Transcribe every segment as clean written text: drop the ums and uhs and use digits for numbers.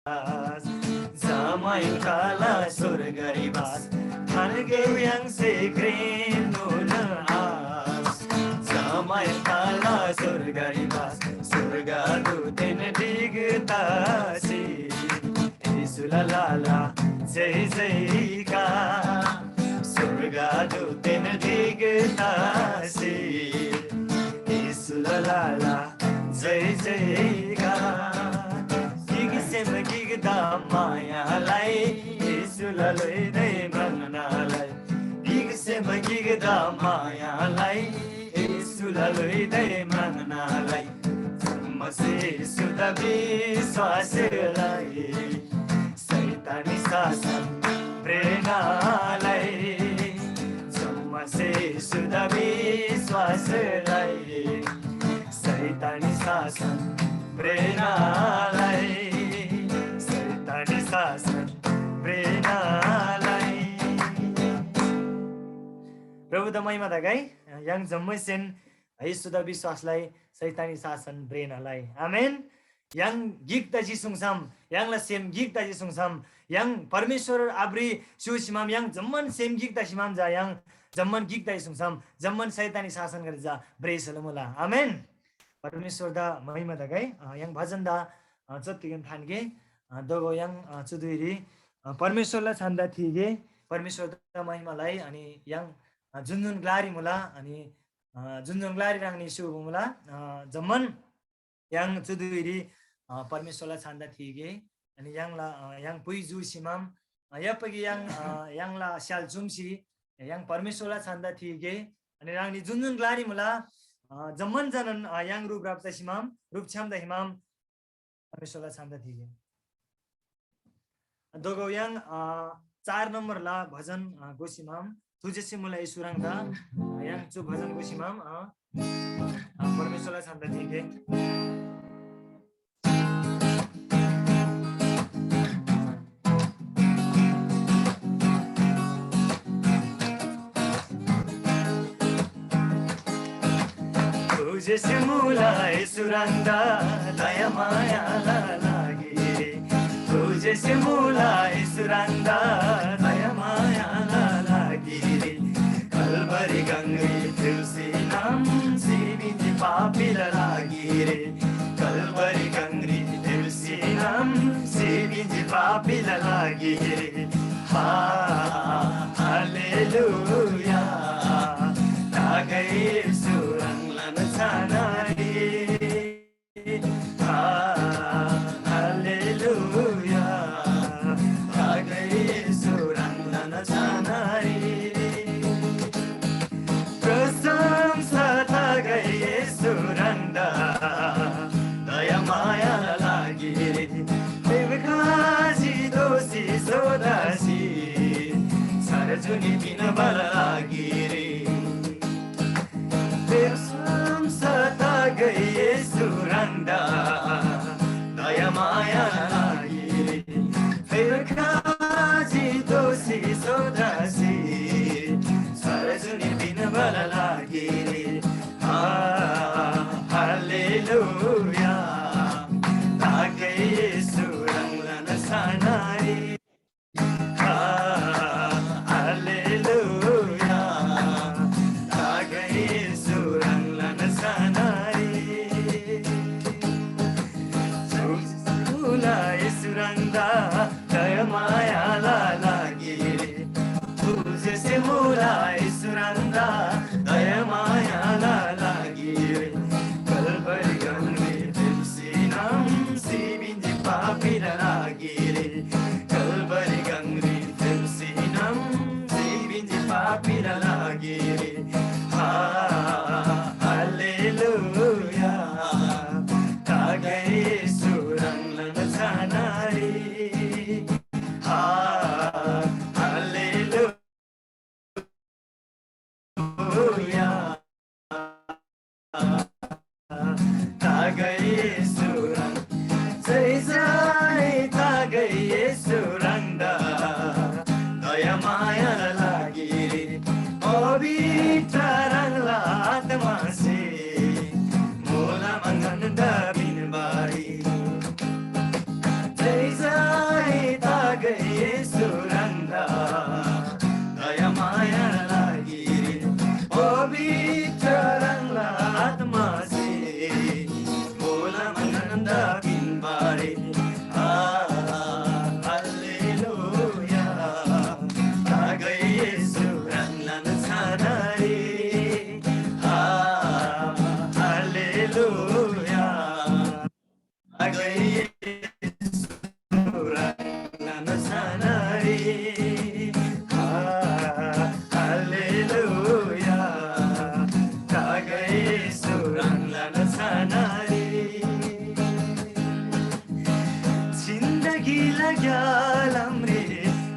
Zaman kala surga ribas Harga yang sekren nunas Zaman kala surga ribas Surga duten digtasi Isulalala jai jai ka Surga duten digtasi Isulalala jai jai ka Gigda maya lai Isulaloy day manalay Gigsema gigda maya lai Isulaloy day manalay Masi sudabi swasilay Saitani sasan prenalay Masi sudabi swasilay Saitani sasan prenalay शासन प्रेरणालाई प्रभु the महिमा the guy yang जम्मैसेन Yesus the विश्वासलाई शैतानी शासन प्रेरणालाई आमेन yang gik da jisungsam yang la sem gik da jisungsam yang परमेश्वर आब्री सुसिमाम yang जम्मन सेम gik da simam जा yang जम्मन gik da jisungsam जम्मन शैतानी शासन गरे जा ब्रेसलमुला आमेन परमेश्वर द महिमा द गाई yang भजन दा जतिगन थानगे दगो yang चुदुरी परमेश्वरलाई छान्दा थिए परमेश्वर द महिमालाई अनि yang जुनजुन ग्लारी मुला अनि जुनजुन ग्लारी रांगनी शुभ मुला जम्मन yang चुदुरी परमेश्वरलाई छान्दा थिए अनि yang पुइजु सिमाम यापगी yang ला स्याल जुमसी yang परमेश्वरलाई छान्दा थिए अनि रांगनी जुनजुन ग्लारी मुला जम्मन जनन yang रूप राप्ता सिमाम रूप छ्याम द हिमाम परमेश्वरलाई छान्दा थिए दोगो yang 4 नंबर ला भजन गोसिमाम तुझे मुलाई सुरंगा yang चु भजन गोसिमाम परमेश्वरलाई छान्दा थिए तुझे मुलाई सुरंगा दया माया लागी तुझे मुलाई सुरंगा दया माया लागी कलवरी गंगे तुलसी नाम सीमित पापी लागी रे कलवरी गंगे तुलसी नाम सीमित पापी लागी रे हालेलुया तागै सुरंग lawn छानारी Sarjuni bina balagiri Bersam sata gaye suranda Daya maya lagiri Berkaji dosi sodasi Sarjuni bina balagiri Hallelujah Tagaye surang lana sanari mulai suranda daya maya lagi kalbari gangri sinam sibinji papi lagi kalbari gangri sinam sibinji papi lagi hallelujah tagai surang lana sanari Tagai surang, say 산하리 할렐루야 다가의 수랑라나 산하리 जिंदगी लगा लमरे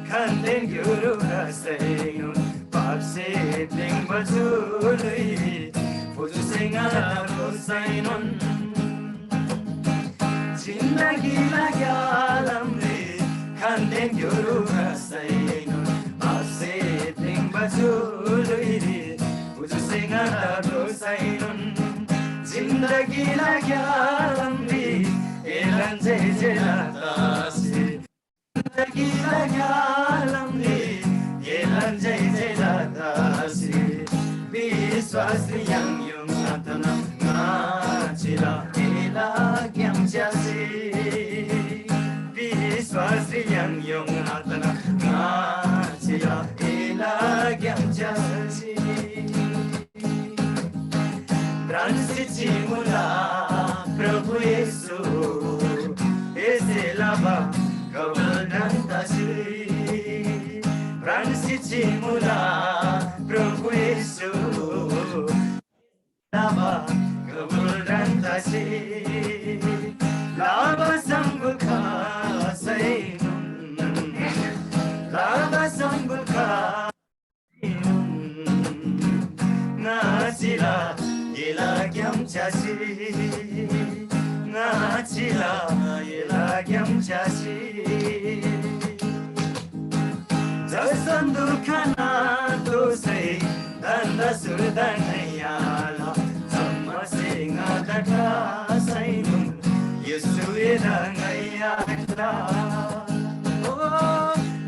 खाने गुरु का सैनो पाप से दिन बचुलई बुझु सिंगा रो सैनो जिंदगी लगा लमरे खाने गुरु का सैनो पाप से दिन बचुलई बुझु सिंगा रो सैनो जिंदगी लगा लमरे Elan jai jai latasi Zindagi lagalamni Elan jai jai latasi Viswasri yang yung atana Ngachila elagyam jasi Viswasri yang yung atana Ngachila elagyam jasi Transiti mula Prabhu Yesu Eselaba Kabaldantasi Transiti mula Prabhu Yesu Laba Kabaldantasi Laba Sambukha Sainun Laba Sambukha Nasila Elagyam chasi Ngachila elagyam chasi Jasan dukhana dosai Danda surdanayala Samma singa daka sainum Yesu edangayala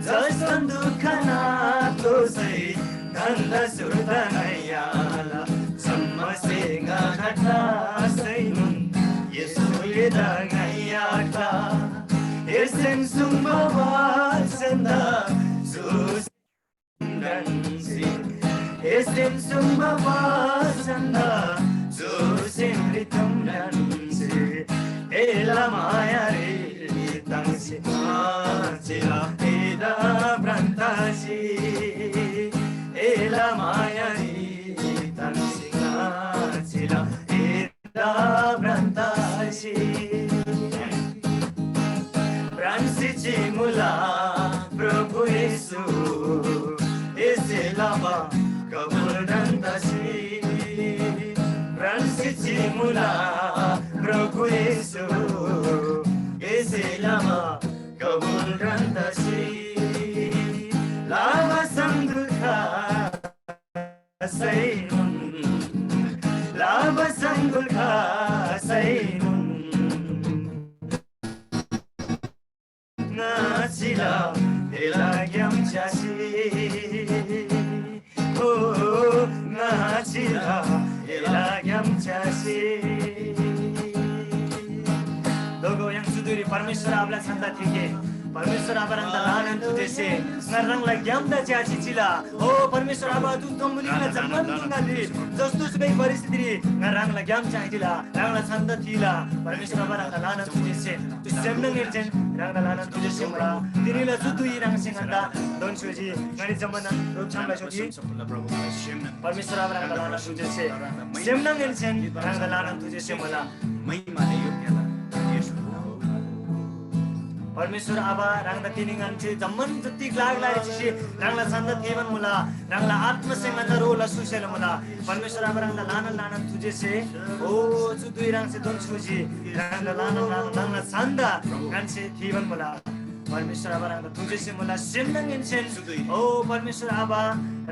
Jasan dukhana dosai Danda surdanayala Sammasinga gata sainun Yesu edangayaka Esen sumbawa senda Susindansi Esen sumbawa senda Susinritumdansi Ela maya ritangsi Achila eda brantasi Ela maya ritangsi Achila eda brantasi Bransichi mula Prabhu Yesu Eselaba kaburdantasi Bransichi mula Prabhu Yesu Eselaba kaburdantasi Lava sangdukha sainun Lava sangdukha sainun Nachila elagyam chasi Oh Nachila elagyam chasi Dogo yang suduri Parmeshwara आपला सांगता ठीक आहे परमेश्वर आबारांत लहान तुझेसे नरंग लाग्याम दा चाची चिला ओ परमेश्वर आबा तू तो मुलीला जन्म दिंगाली जस्तुस काही परिस्थिती नरंग लाग्याम चाचीला रंगला छंद थिला परमेश्वर आबारांत लहान तुझेसे तू सेमनं निर्जन रंगला लहान तुझेसे मला तिरीला सुतुई रंग सिंगंदा दोन शोजी गणी जमना रोज छांबा शोजी परमेश्वर आबारांत लहान तुझेसे सेमनं निर्जन रंगला लहान तुझेसे मला महिमाले योग्यला परमेश्वर आबा रंगला तिनिंगांचे जमन जत्ती लागलायची रंगला संद थेवन मुला रंगला आत्मसेंगंदा रोला सुशेल मुला परमेश्वर आबा रंगला लानन तुझेसे ओ सुदुई रंग से दोन सुजी रंगला लानन रंगला संदा गांचे थेवन मुला परमेश्वर आबा रंगला तुझेसे मुला सेमनंगेन ओ परमेश्वर आबा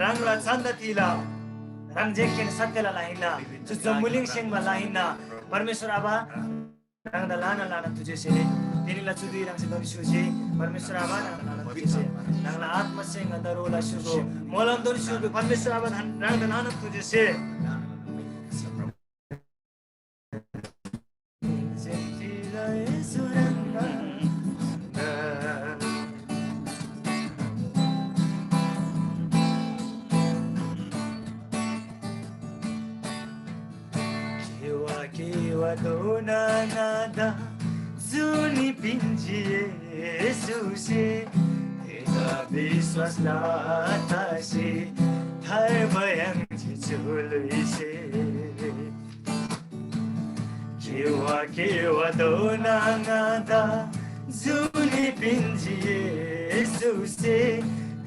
रंगला संद थिला रंग जेकेन सत्यला लाहिना तुझ मुलिंग सेंगबा लाहिना परमेश्वर आबा रंगला लानन तुझेसे Inilah sudi yang sedang disuci Parmeshwara Aba nang tujese nang la atma sing andarola shugo molam don shugo Parmeshwara Aba nang dan tujese Kiwa kiwa dona nada Zuni pinji Yesus 비스와슬라타시 달바양지 줄루이세 기와 도나가다 주니 빈지 예수세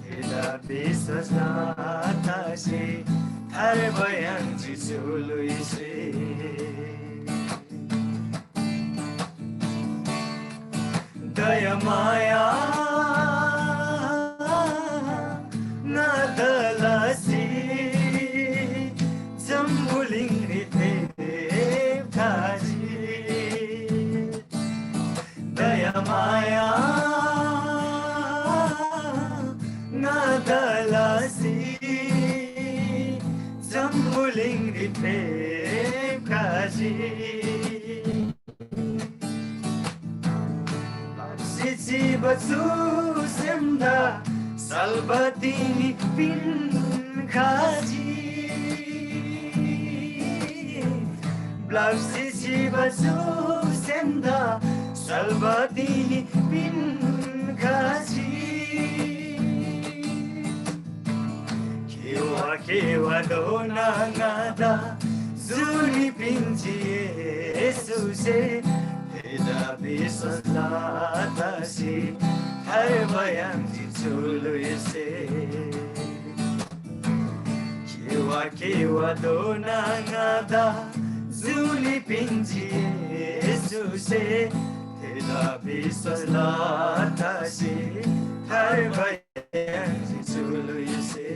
대다 비스와슬라타시 달바양지 줄루이세 दयामाया नादलासी जम्बुलिंग Kaji दयामाया नादलासी जम्बुलिंग Kaji Batu semda salbatini pin kaji Blausi batu semda salbatini pin kaji Kewa dona ngada zuni pinji Yesus Teda bisalatasi Hai bayang dituluise Kiwa dona ngada Zuli pinji Yesuse Teda bisalatasi Hai bayang dituluise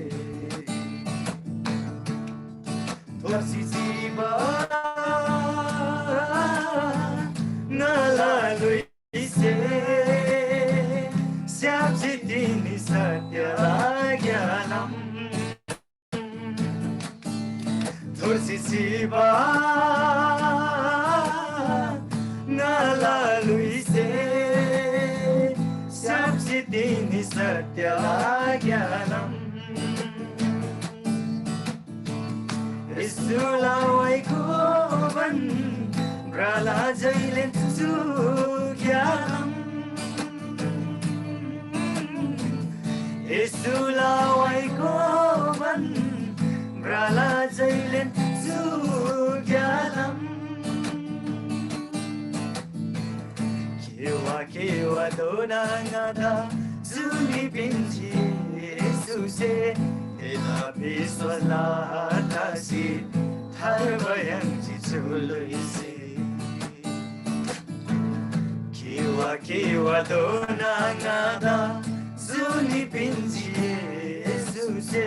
Torsi ziba Nalaluise Syapchitini satyagyanam Tursi siva Nalaluise Syapchitini satyagyanam Isulawai kuban Brala jailen sugyanam Isulawai koban Brala jailen sugyanam Kiwa dona ngada Zuni pinji Yesuse Eda biswalatasi Tarbayang jitsuluisi Kiwa dona ngada Zuni pinji Yesuse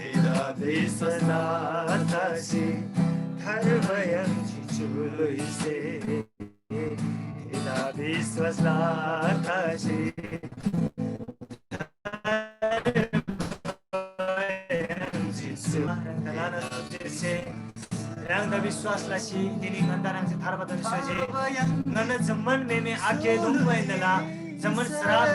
Eda bisalatasi Tarbayang jitsuluise Eda bisalatasi Tarbayang jitsuluise Rangda विश्वासलाई दिनी गन्दारांग से थार बदन सोजे non जम्मन में आके दुंबा इंदला जम्मन शराब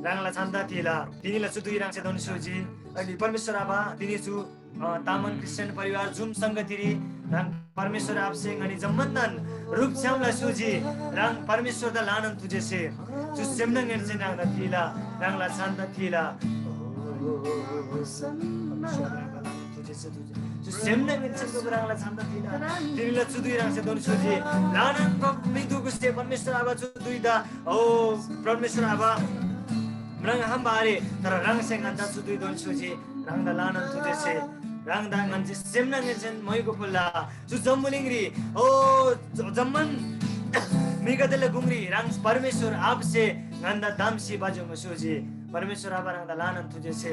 rangla chanda tila dinila sudui rang se don soji ani परमेश्वर आबा दिनी छु तामन क्रिश्चियन परिवार जुम संगतिरी रंग परमेश्वर आपसे अनि जम्मनन रूप श्यामला सुजी रंग परमेश्वर द लानन तुझे से तु सेमनंग से रंग थीला रंगला छान्द थीला तुझे से तु सेमनंग से तो रंगला छान्द थीला दिनीला सुदुई रंग से दोन सुजी लानन मिदु गुस्ते परमेश्वर आबा सुदुई दा ओ परमेश्वर आबा रंग हम बारे तर रंग से गंदा सुदुई दोन सुजी रंग द लानन तुझे से rang dang ngan ji semna ngen moi ko pula ju jammulingri o jamman miga dele gumri rang परमेश्वर आपसे nganda damsi bajo masuji परमेश्वर आप rang da lanan tuje se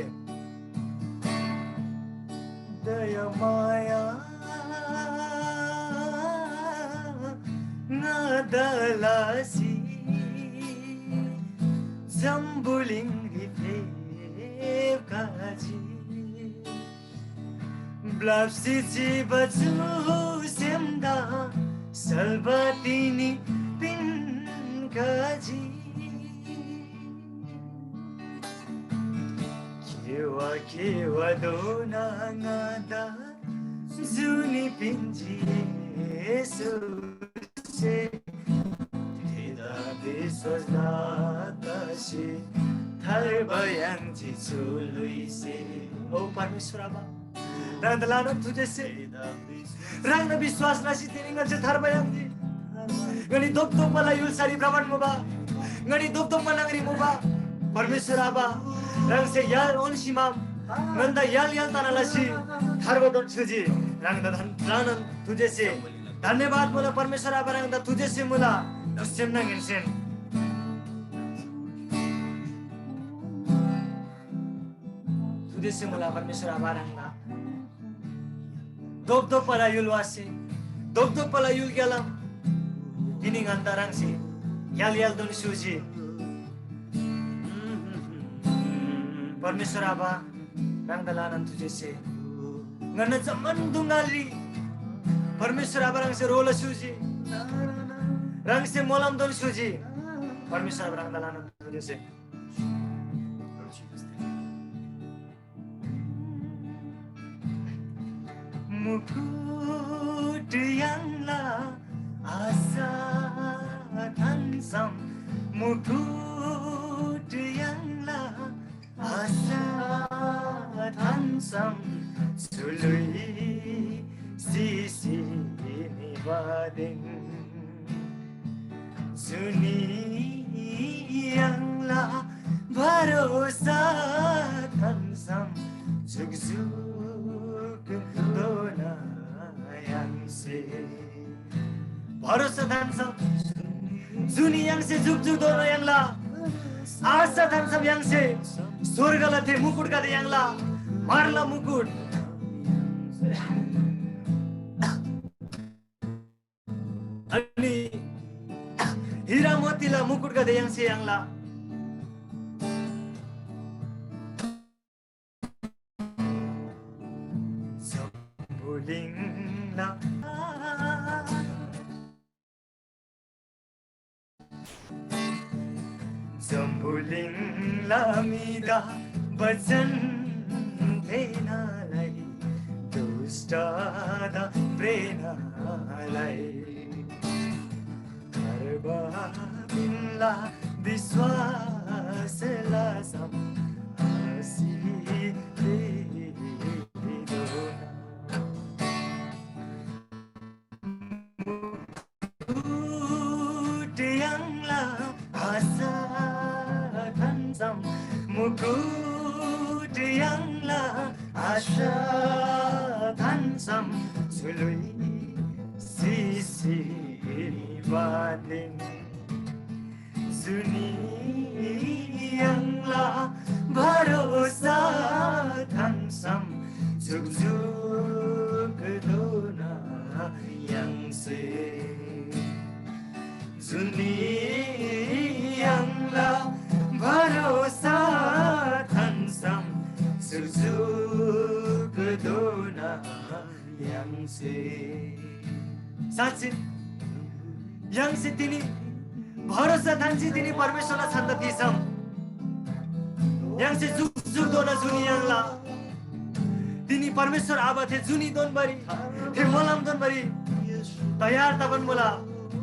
daya maya nadalasi jammulingri kaji Blapsi baju semda salbatini pin kaji Kiwa dona ngada जुनी पिंजी Yesus'e Tetapi terbayang jisuluise Oh परमेश्वर आबा रंग दलाना तुझे से रंग न विश्वास नसी तिनींगन से terbayang ji ngani dok dok mala yul sari braman moba ngani dok dok manangri moba परमेश्वर आबा रंग से यार on simam nganda yal yal tanalasi terbayang suji रंग दलाना तुझे से धन्यवाद बोला परमेश्वर आबा रंग दा तुझे से मुला तुझसे नंगिनसेन तुझे से मुला परमेश्वर आबा रंग दा dok dok pala yul wasi dok dok pala yul galam ini ngantarang si yal yal don suji परमेश्वर आबा रंग दलाना तुझे से ngana zaman dungali परमेश्वर आबा रंग से रोल सुजी रंग से मोलम दोन सुजी परमेश्वर आबा रंग दलाना तुझे से मुकुट यांला आसा थाnsam मुकुट यांला आसा थाnsam sului sisi ni bading suni yang la bharosa thansam zug zug dona yang se bharosa thansam suni yang se zug zug dona yang la asa thansam yang se surga la the mukut ka yang la marla mukut अनि हीरा मोतीला मुकुट गदे yang se yang la Zambuling la Zambuling la mida bajan thena lai dusta da prena lai Terbaginlah विश्वासला सम हसी मुकुट यांला आसा थाnsam मुकुट यांला आशा थाnsam sului sisi bading suni yang la bharosa thansam zug zug dona yang se suni yang la bharosa thansam zug zug dona yang se साँच्चै yang se tini भरोसा थान्सी तिनी परमेश्वरलाई छन्द थिसम yang se जुग जुग दोना जुनी यांगला तिनी परमेश्वर आबा थे जुनी दोन बरी थे मोलम दोन बरी तयार तबन मोला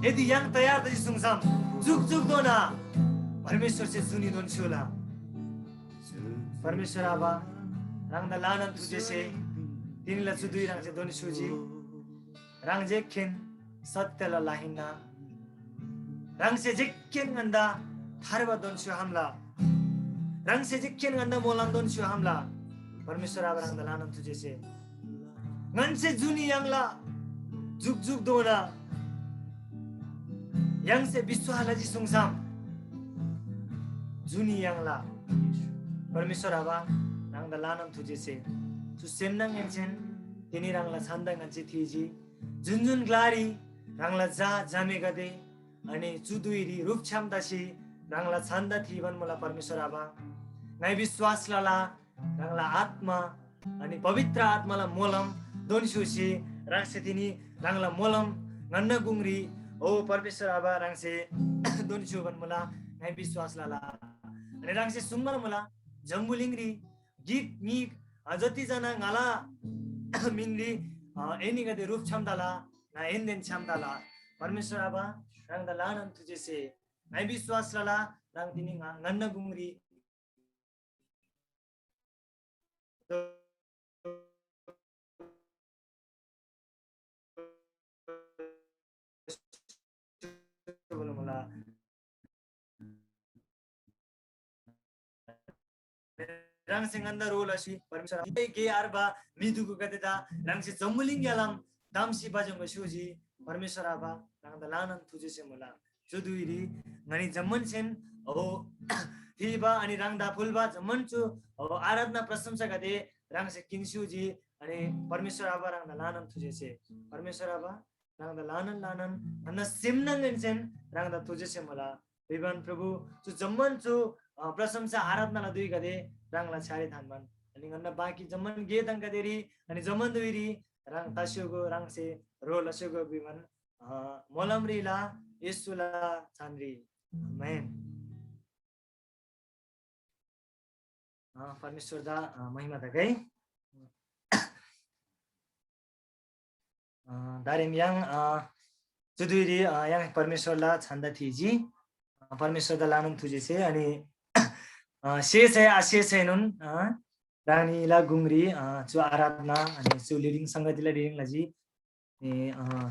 यदि yang तयार तजी सुंगसम जुग जुग दोना परमेश्वर से जुनी दोन छुला परमेश्वर आबा रंग द लानन तुझे से तिनी ला जुदुई रंग से दोन सुजी रंग जेखिन सत्य ला लाहिना रंग से जिक्किन गंदा थारवा दोन शु हमला रंग से जिक्किन गंदा मोलान दोन शु हमला परमेश्वर आबा रंग दलानन तुझे से ngन से जुनी यांगला जुग जुग दोना yang से विश्वासला जी सुंगसाम जुनी यांगला परमेश्वर आबा रंग दलानन तुझे से तु सेमनंग एंचेन तिनी रंगला छान्दंग एंचे थिजी जुनजुन ग्लारी रंगला जा जामे गदे अनि चुदुइरी रूप क्षमतासी रंगला छन्द थिवन मला परमेश्वर आबा नै विश्वास लाला रंगला आत्मा अनि पवित्र आत्माला मोलम दोनसुसी रंगसे तिनी रंगला मोलम गन्न गुंगरी ओ परमेश्वर आबा रंगसे दोनसुवन मला नै विश्वास लाला अनि रंगसे सुंगल मला जम्बुलिंगरी गीत मीक जति जना गाला मिंगरी ini gade रूप क्षमताला na enden क्षमताला परमेश्वर आबा rang da lanan tuje se nai विश्वास lala rang tini nganna gungri rang senganda role asi परमेश्वर के आरबा मिदुको गतेदा rang se जम्मुलिङ Yalam damsi bajang suji परमेश्वर आबा rang da lanan tuje se mula juduiri ngani जम्मन Sen हो हिबा अनि rang da फुलबा जम्मन छु हो आराधना प्रशंसा गते rang se किन्सुजी अनि परमेश्वर आबा rang da lanan tuje se परमेश्वर आबा rang da lanan नन सिमनङ सेन rang da tuje se mula विवन प्रभु छु जम्मन छु प्रशंसा आराधनाला दुई गते rangla chari thanban ani nganna baki zaman ge tangka deri ani zaman duiri rang tasyogo rang se rola syogo biman molamri la yesula chandri amen परमेश्वर दा महिमा दgai darim yang juduiri yang परमेश्वर ला छन्दा थिजी परमेश्वर दा लानम थुजे से अनि शेष है आशेष है नुन रानी ला गुंगरी जो आराधना अनि जो लिडिङ संगतिला लिडिङ लाजी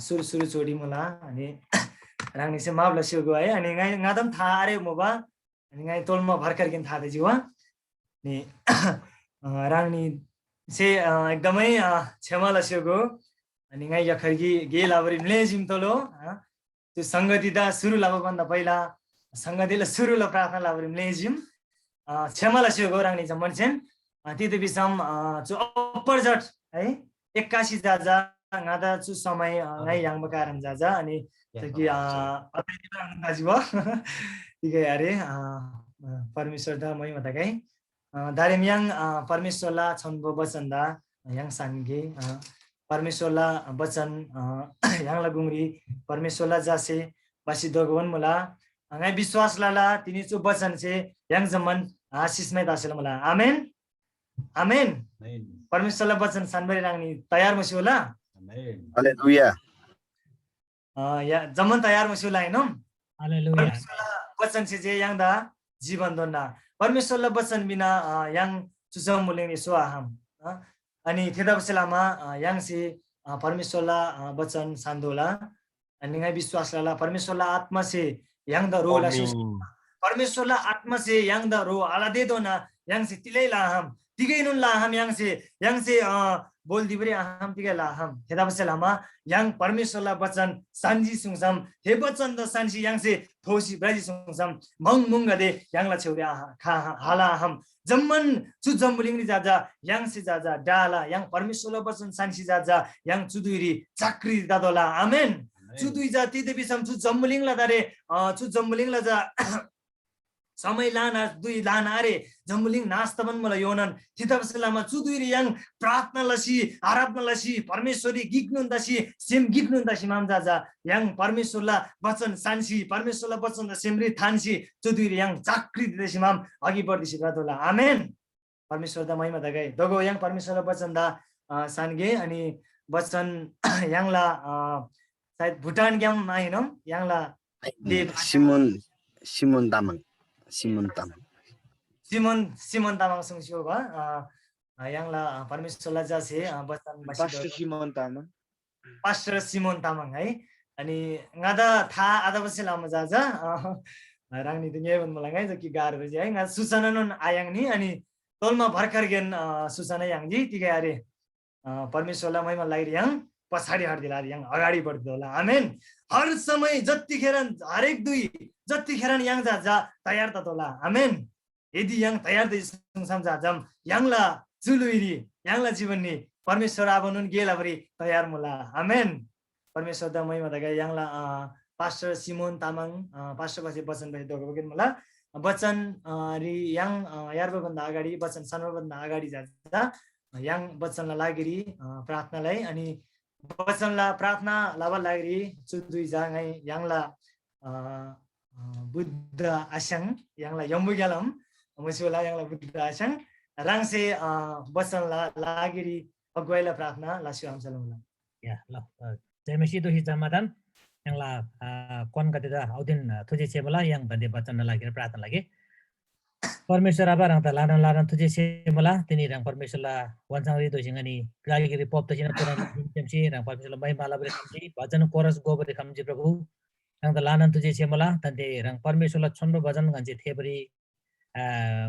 सुरु सुरु छोडी मला अनि रानी से माबला सिगो है अनि ngaदम था अरे मोबा अनि ngai तोलमा भर्खर किन था दे जीवा नि रानी से एकदमै क्षमाला सिगो अनि ngai यखरगी गे लाबरी लेजिम तोलो त्यो संगति दा सुरु लाबा भन्दा पहिला संगतिला सुरु ला प्रार्थना लाबरी लेजिम क्षमाला सिगो रानी जम्मन सेन तिते बिसम जो अपरजट है 81 जाजा ngada chu samai ngai yang bakaran jaja ani tegi दाजुवा तिगे अरे परमेश्वर दा मै मताकै दारेमयाङ परमेश्वरला छन्बो वचनदा yang sange परमेश्वरला वचन याङला गुंगरी परमेश्वरला जासे बासी दगवन मला ngai विश्वास लाला तिनी छु वचन से yang जमन आशिषमै दासेला मला आमेन आमेन परमेश्वरला वचन सानबरी रांगनी तयार मसी होला आमेन हालेलुया या जमन तयार मसी होला हैन हालेलुया परमेश्वरला वचन से जे yang दा जीवन दोन्ना परमेश्वरला वचन बिना yang चुजम मुलेनी सो हम अनि थेदा बसेलामा yang से परमेश्वरला वचन सान्दोला अनि ngai विश्वास लाला परमेश्वरला आत्मा से yang दा रोला परमेश्वरला आत्मा से yang दा रो आला दे दोना yang से तिलै ला हम तिगै नुन ला हम yang से बोल दिबरे हम तिगै ला हम थेदा बसेलामा yang परमेश्वरला वचन सान्जी सुङसम हे वचन द सान्जी yang से थोसी ब्राजी सुङसम मंग मुंग दे yang ला छेउरे खा हाला हम जम्मन चु जम्बुलिङनि जाजा yang से जाजा डाला yang परमेश्वरला वचन सान्सी जाजा yang चुदुइरी चाक्री दादोला आमेन चुदुइ जाति देबी सम चु जम्बुलिङला दारे चु जम्बुलिङला जा समय लाना दुई लाना अरे जम्बुलिङ नास्तमन मलाई योनन थितबसलामा चुदुइरी yang प्रार्थना लसी आराधना लसी परमेश्वरी गिग्नुन दसी सेम गिग्नुन दसी माम जाजा yang परमेश्वरला वचन सान्सी परमेश्वरला वचन सेमरी थान्सी चुदुइरी yang चाक्री दिदेसी माम अघि बढ्दिसी रातोला आमेन परमेश्वर दा महिमा दगै दगो yang परमेश्वरला वचन दा सानगे अनि वचन yang ला सायद भुटान ग्याम हैन yang ला सिमोन तामाङ सँगसियो भा yang ला परमेश्वरला जासे वचन पास्टर सिमोन तामाङ है अनि ngada था आधा बसेलामा जाजा रांगनी त न्याय भन्नु मलाई जकि गार बजे है ngada सुसना नन आयाङ नि अनि तोलमा भर्खर गेन सुसना याङजी तिगे अरे परमेश्वरला महिमा लागि yang पछाडी हट्दिला yang अगाडि बढ्दै होला आमेन हर समय जतिखेर हरेक दुई जतिखेर yang जाजा तयार त होला आमेन यदि yang तयार दि संसम जाजम yang ला चुलुइरी yang ला जीवननी परमेश्वर आबनुन गेलाबरी तयार मुला आमेन परमेश्वर द महिमा दगा yang ला पास्टर सिमोन तामाङ पास्टर पछि वचन पछि दगो बगेन मला वचन रि yang यारबो भन्दा अगाडि वचन सानो भन्दा अगाडि जाजा yang वचनला लागिरी प्रार्थनालाई अनि वचनला प्रार्थना लाबा लागि चुदुइ जाङै yang ला बुद्ध आस्याङ yang ला यम्बु ग्यालम मसिला yang ला बुद्ध आस्याङ राङसे वचनला लागिरी अगुवाइला प्रार्थना लास्यो हमसलमला Ya, lo. Saya masih tu hijamadan yang lah kon kata dah audin tujuh cebala yang tadi baca lagi perhatian lagi. Permisal apa orang laran tujuh cebala tini orang permisal lah wansang itu singani lagi kiri pop tu cina turun jamsi orang permisal bayi malah beri kamji baca chorus go beri kamji prabu orang laran tujuh cebala tadi orang permisal lah chondro baca kanji theberi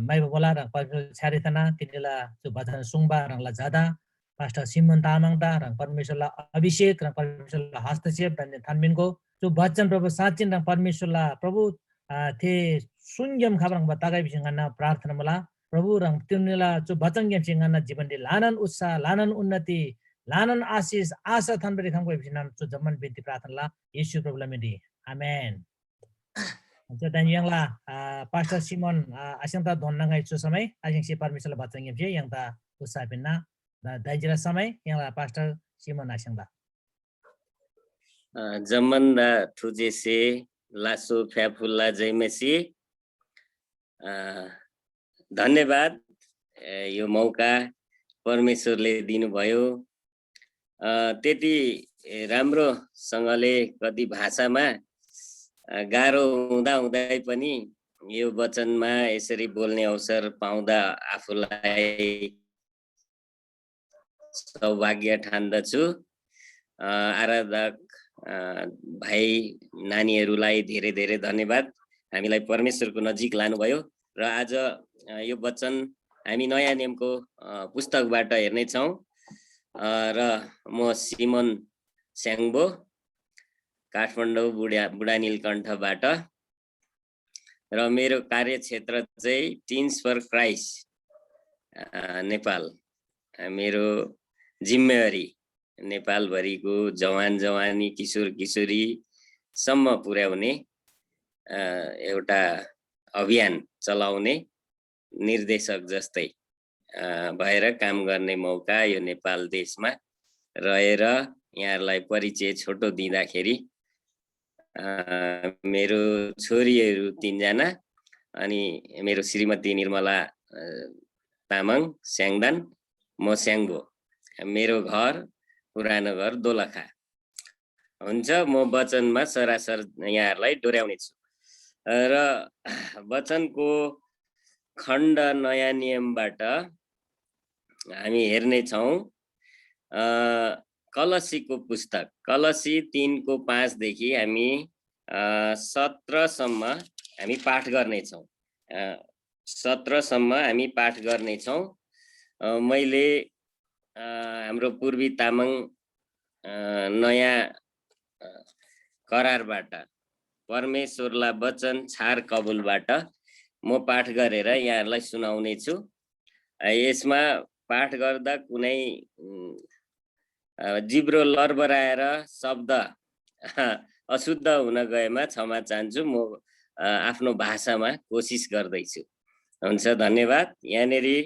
mai bola orang permisal cari tanah tini lah tu baca sungba orang lah jada Pastor Simon Tamang ta rang Parmeshwarla Abhishek rang Parmeshwarla Hastachep dan Thanminko जो वचन प्रभु साचिन रang परमेश्वरला प्रभु थे सुन्यम खबरang batagai bisingana प्रार्थना मला प्रभु रang तिनला जो वचन गेम सिंगना जीवन दे लानन उत्साह लानन उन्नति लानन आशीष आशा थनबरी खंगो बिसिनाम जो जमन बिन्ती प्रार्थनाला येशू प्रभुला मेदी आमेन जो dan yang la Pastor Simon asing ta donnangai chu samai asing si परमेश्वरला वचन गेम जे yang ta उत्साह बिना दाइजरा समय यहाँ पास्टर सिमन आसंदा जमन्दा थुजेसे लासो फ्याफुल्ला जयमेसी धन्यवाद यो मौका परमेश्वरले दिनुभयो त्यति राम्रोसँगले कति भाषामा गाह्रो हुँदा हुँदै पनि यो वचनमा यसरी बोल्ने अवसर पाउँदा आफूलाई सौभाग्य ठान्दछु आराधक भाइ नानीहरूलाई धेरै धेरै धन्यवाद हामीलाई परमेश्वरको नजिक लानुभयो र आज यो वचन हामी नयाँ नियमको पुस्तकबाट हेर्ने छौं र म सिमन स्याङ्बो काठमाडौँ बुढा नीलकण्ठबाट र मेरो कार्यक्षेत्र चाहिँ टिन्स फर क्राइस्ट नेपाल मेरो जिम्मेवारी नेपालभरिको जवान जवानी किशोर किशोरी सम्म पुर्याउने एउटा अभियान चलाउने निर्देशक जस्तै भएर काम गर्ने मौका यो नेपाल देशमा रहेर यहाँलाई परिचय छोटो दिँदाखेरि मेरो छोरीहरू 3 जना अनि मेरो श्रीमती निर्मला तामाङ स्याङदान म स्याङ्बो मेरो घर पुरानो घर दोलखा हुन्छ म वचनमा सरासर यहाँहरूलाई डोर्याउने छु र वचनको खण्ड नयाँ नियमबाट हामी हेर्ने छौं कलसीको पुस्तक कलसी 3:5 देखि हामी 17 सम्म हामी पाठ गर्ने छौं 17 सम्म हामी पाठ गर्ने छौं मैले हाम्रो पूर्वी तामाङ नयाँ करारबाट परमेश्वरलाई वचन छार कबुलबाट म पाठ गरेर यहाँहरूलाई सुनाउने छु यसमा पाठ गर्दा कुनै जिब्रो लरबराएर शब्द अशुद्ध हुन गएमा क्षमा चाहन्छु म आफ्नो भाषामा कोसिस गर्दैछु हुन्छ धन्यवाद यहाँनेरि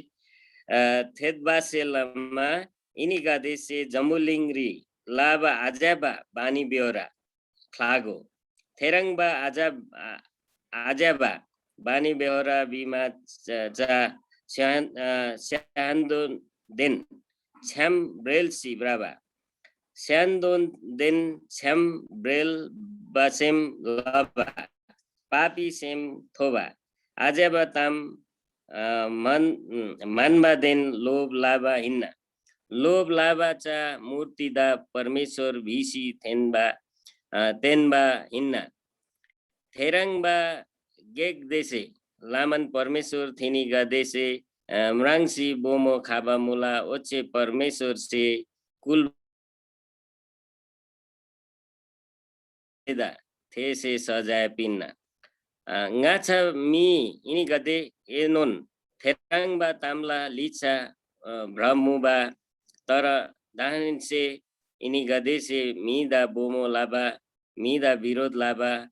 थेदबासेलमा इनिगादेसे जमुलिङ्ग्री लाबा आजाबा बानी बेहोरा ख्लागो थेरङबा आजाबा बानी बेहोरा बिमा जा स्यान्दोन देन छ्याम ब्रेल सिब्राबा स्यान्दोन देन छ्याम ब्रेल बासेम लाबा पापी सेम थोबा आजाबा ताम मानबा देन लोभ लाबा हिन्ना लोभ लाबा चा मूर्ति दा परमेश्वर भीसी तेनबा हिन्ना थेरङबा गेक देशे लामन परमेश्वर थिनिगा देशे म्राङसी बोमो खाबा मुला ओचे परमेश्वर से कुल थे से सजाय pinna ngacha mi ini gade enon therang ba tamla licha brahmuba tara dahin se ini gade se mi da bomo laba mi da virod laba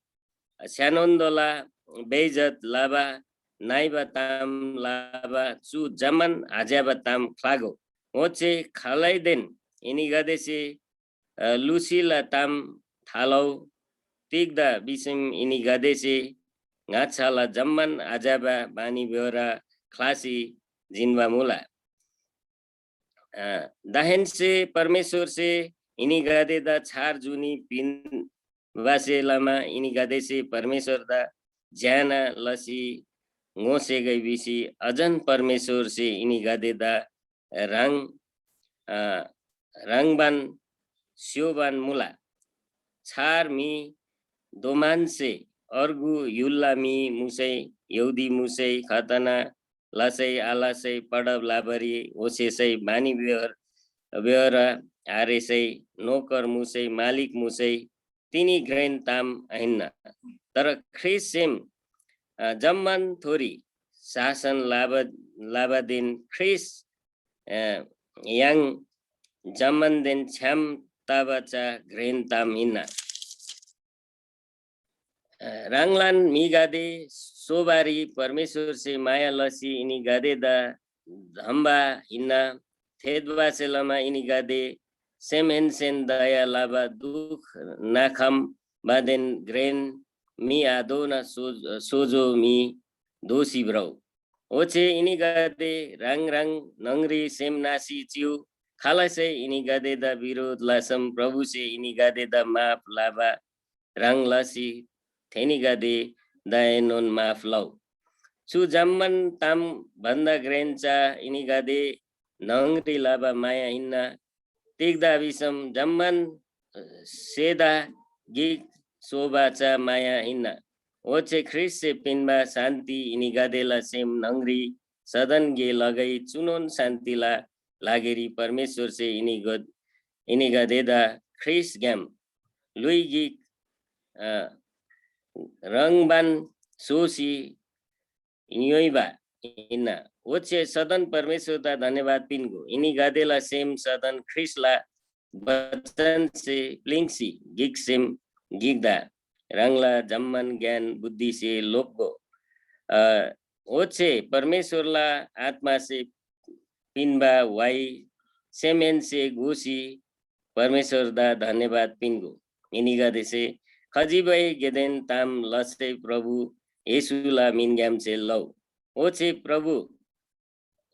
shanondola beijat laba naiba tam laba chu zaman ajaba tam klago oche khalaiden ini gade se lucila tam thalau tigda bisim ini gade se ngatsala zaman ajaba bani beora klasi जिनवा मुला दाहिन से परमेश्वर से ini gade da char juni pin vase lama ini gade se परमेश्वर da jana lasi ngose gai bisi ajan परमेश्वर se ini gade da rangban sioban mula char mi doman se अर्गु युल्ला मी मुसै यौदी मुसै खतना लसै आलासै पडब लाबरी ओसेसै बानी व्यवहार आरेसै नोकर मुसै मालिक मुसै तिनी ग्रेन ताम ऐन्न तर ख्रिसेम जम्मन थोरी शासन लाबादिन ख्रिस yang जम्मन दिन छ्याम ताबाचा ग्रेन ताम हिन्न रंगलान मी गादे सोबारी परमेश्वर से माया लसी इनी गादे दा धम्बा हिन्ना थेदवा से लमा इनी गादे सेमेनसेन दया लाबा दुख नाखम बादेन ग्रेन मी आदो ना सोजो मी दोषी ब्रौ ओचे इनी गादे रंग रंग नंगरी सेम नासी चिउ खाला से इनी गादे दा विरोध लासम प्रभु से इनी गादे दा माफ लाबा रंग लसी थेनी गादे दायनोन माफ लौ छु जम्मन ताम भन्दा ग्रेन्चा इनी गादे नंगरी लाबा माया हिन्ना तिग्दा विसम जम्मन सेदा गिक सोबाचा माया हिन्ना ओचे ख्रिस से पिनबा शान्ति इनी गादेला सेम नंगरी सदन गे लगै चुनोन शान्तिला लागेरी परमेश्वर से इनी गादेदा ख्रिस ग्याम लुई गिक रंगबान सोसी योइबा इना ओचे सदन परमेश्वर दा धन्यवाद पिनको इनी गादेला सेम सदन ख्रिसला बचन से प्लिंगसी गिक सेम गिगदा रंगला जम्मन ज्ञान बुद्धि से लोको ओचे परमेश्वरला आत्मा से पिनबा वाई सेमेन से घुसी परमेश्वर दा धन्यवाद पिनको इनी गादे से खजिबै गेदेन ताम लसे प्रभु येशुला मिन ग्यामसे लौ ओचे प्रभु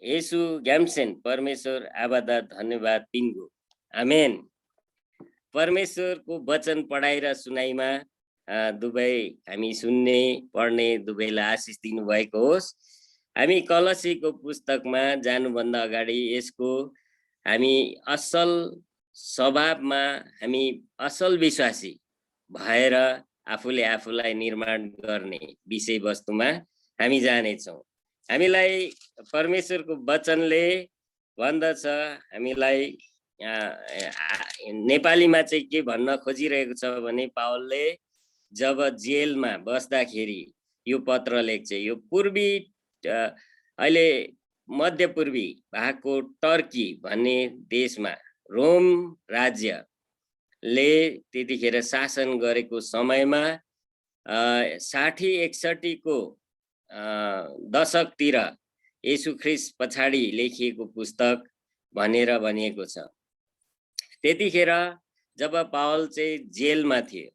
येशु ग्यामसेन परमेश्वर आबादा धन्यवाद पिन्गो आमेन। परमेश्वरको वचन पढाइ र सुनाइमा दुबै हामी सुन्ने पढ्ने दुवैलाई आशिष दिनु भएको होस्। हामी कलसीको पुस्तकमा जानुभन्दा अगाडि यसको हामी असल स्वभावमा हामी असल विश्वासी भएर आफूले आफूलाई निर्माण गर्ने विषयवस्तुमा हामी जानेछौँ। हामीलाई परमेश्वरको वचनले भन्दछ, हामीलाई नेपालीमा चाहिँ के भन्न खोजिरहेको छ भने पावलले जब जेलमा बस्दाखेरि यो पत्र लेख्छ। यो पूर्वी अहिले मध्यपूर्वी भएको टर्की भन्ने देशमा रोम राज्यले त्यतिखेर शासन गरेको समयमा 60-61 को दशकतिर येशू ख्रिस्ट पछाडि लेखिएको पुस्तक भनेर भनिएको छ। त्यतिखेर जब पावल चाहिँ जेलमा थियो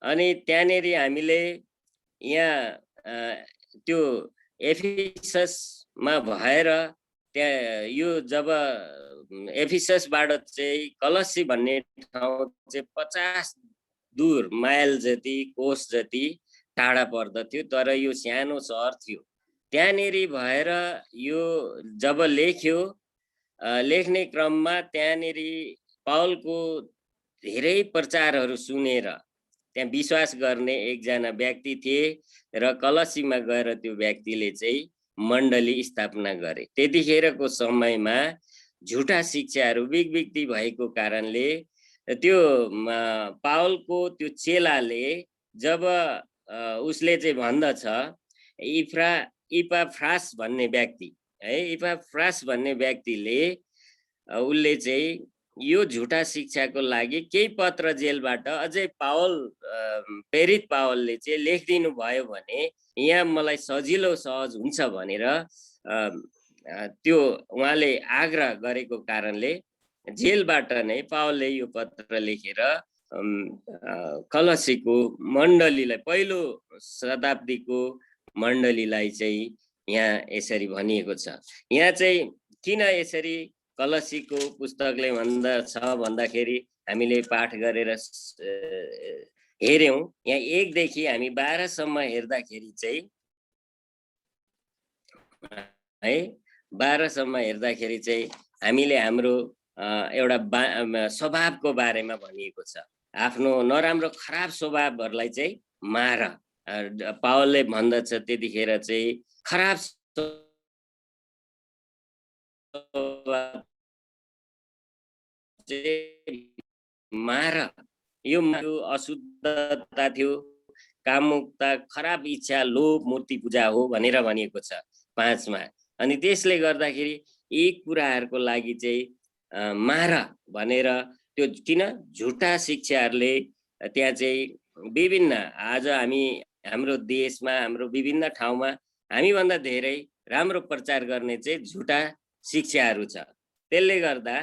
अनि त्यहाँनेर हामीले यहाँ त्यो एफिससमा भएर त्यहाँ यो जब एफिससबाट चाहिँ कलसी भन्ने ठाउँ चाहिँ 50 दूर माइल जति कोस जति टाढा पर्दथ्यो, तर यो सानो सहर थियो। त्यहाँनेर भएर यो जब लेख्यो, लेख्ने क्रममा त्यहाँनेर पावलको धेरै प्रचारहरू सुनेर त्यहाँ विश्वास गर्ने एकजना व्यक्ति थिए र कलसीमा गएर त्यो व्यक्तिले चाहिँ मण्डली स्थापना गरे। त्यतिखेरको समयमा झुटा शिक्षाहरू विकि भएको कारणले त्यो पावलको त्यो चेलाले जब उसले चाहिँ भन्दछ इपाफ्रास भन्ने व्यक्ति है, इपाफ्रास भन्ने व्यक्तिले उसले चाहिँ यो झुटा शिक्षाको लागि केही पत्र जेलबाट अझै पावल प्रेरित पावलले चाहिँ लेखिदिनु भयो भने यहाँ मलाई सजिलो सहज हुन्छ भनेर त्यो उहाँले आग्रह गरेको कारणले जेलबाट नै पावलले यो पत्र लेखेर कलसीको मण्डलीलाई, पहिलो शताब्दीको मण्डलीलाई चाहिँ यहाँ यसरी भनिएको छ। यहाँ चाहिँ किन यसरी कलसीको पुस्तकले भन्दछ भन्दाखेरि हामीले पाठ गरेर हेर्यौं, यहाँ 1 देखि हामी 12 सम्म हेर्दाखेरि चाहिँ है 12 सम्म हेर्दाखेरि चाहिँ हामीले हाम्रो एउटा स्वभावको बारेमा भनिएको छ। आफ्नो नराम्रो खराब स्वभावहरूलाई चाहिँ मार। पावलले भन्दछ त्यतिखेर चाहिँ खराब मार। यो अशुद्धता थियो, कामुकता, खराब इच्छा, लोभ, मूर्ति पूजा हो भनेर भनिएको छ 5 मा। अनि त्यसले गर्दाखेरि यी कुराहरूको लागि चाहिँ मार भनेर त्यो किन झुटा शिक्षाहरूले त्यहाँ चाहिँ विभिन्न आज हाम्रो देशमा हाम्रो विभिन्न ठाउँमा हामीभन्दा धेरै राम्रो प्रचार गर्ने चाहिँ झुटा शिक्षाहरू छ। त्यसले गर्दा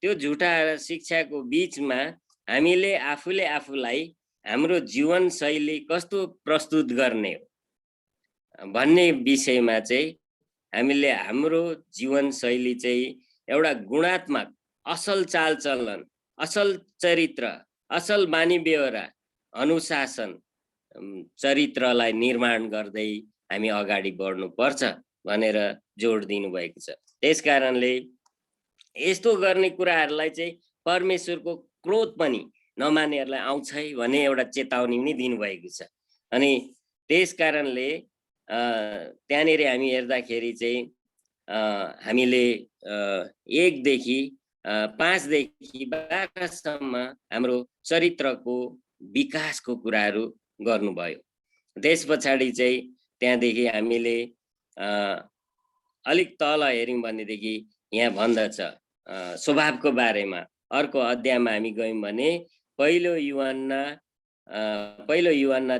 त्यो झुटा शिक्षाको बीचमा हामीले आफूले आफूलाई हाम्रो जीवनशैली कस्तो प्रस्तुत गर्ने हो भन्ने विषयमा चाहिँ हामीले हाम्रो जीवनशैली चाहिँ एउटा गुणात्मक असल चालचलन, असल चरित्र, असल बानी बेहोरा, अनुशासन, चरित्रलाई निर्माण गर्दै हामी अगाडि बढ्नुपर्छ भनेर जोड दिनुभएको छ। त्यसकारणले यस्तो गर्ने कुराहरूलाई चाहिँ परमेश्वरको क्रोध पनि नमान्नेहरूलाई आउँछ है भन्ने एउटा चेतावनी पनि दिनुभएको छ। अनि त्यसकारणले त्यहाँनिर हामी हेर्दाखेरि चाहिँ हामीले 1 देखि 5 देखि 12 सम्म हाम्रो चरित्रको विकासको कुराहरू गर्नुभयो। त्यस पछाडि चाहिँ त्यहाँदेखि हामीले अलिक तल हेर्यौं भनेदेखि यहाँ भन्दछ स्वभावको बारेमा। अर्को अध्यायमा हामी गयौं भने पहिलो युहन्ना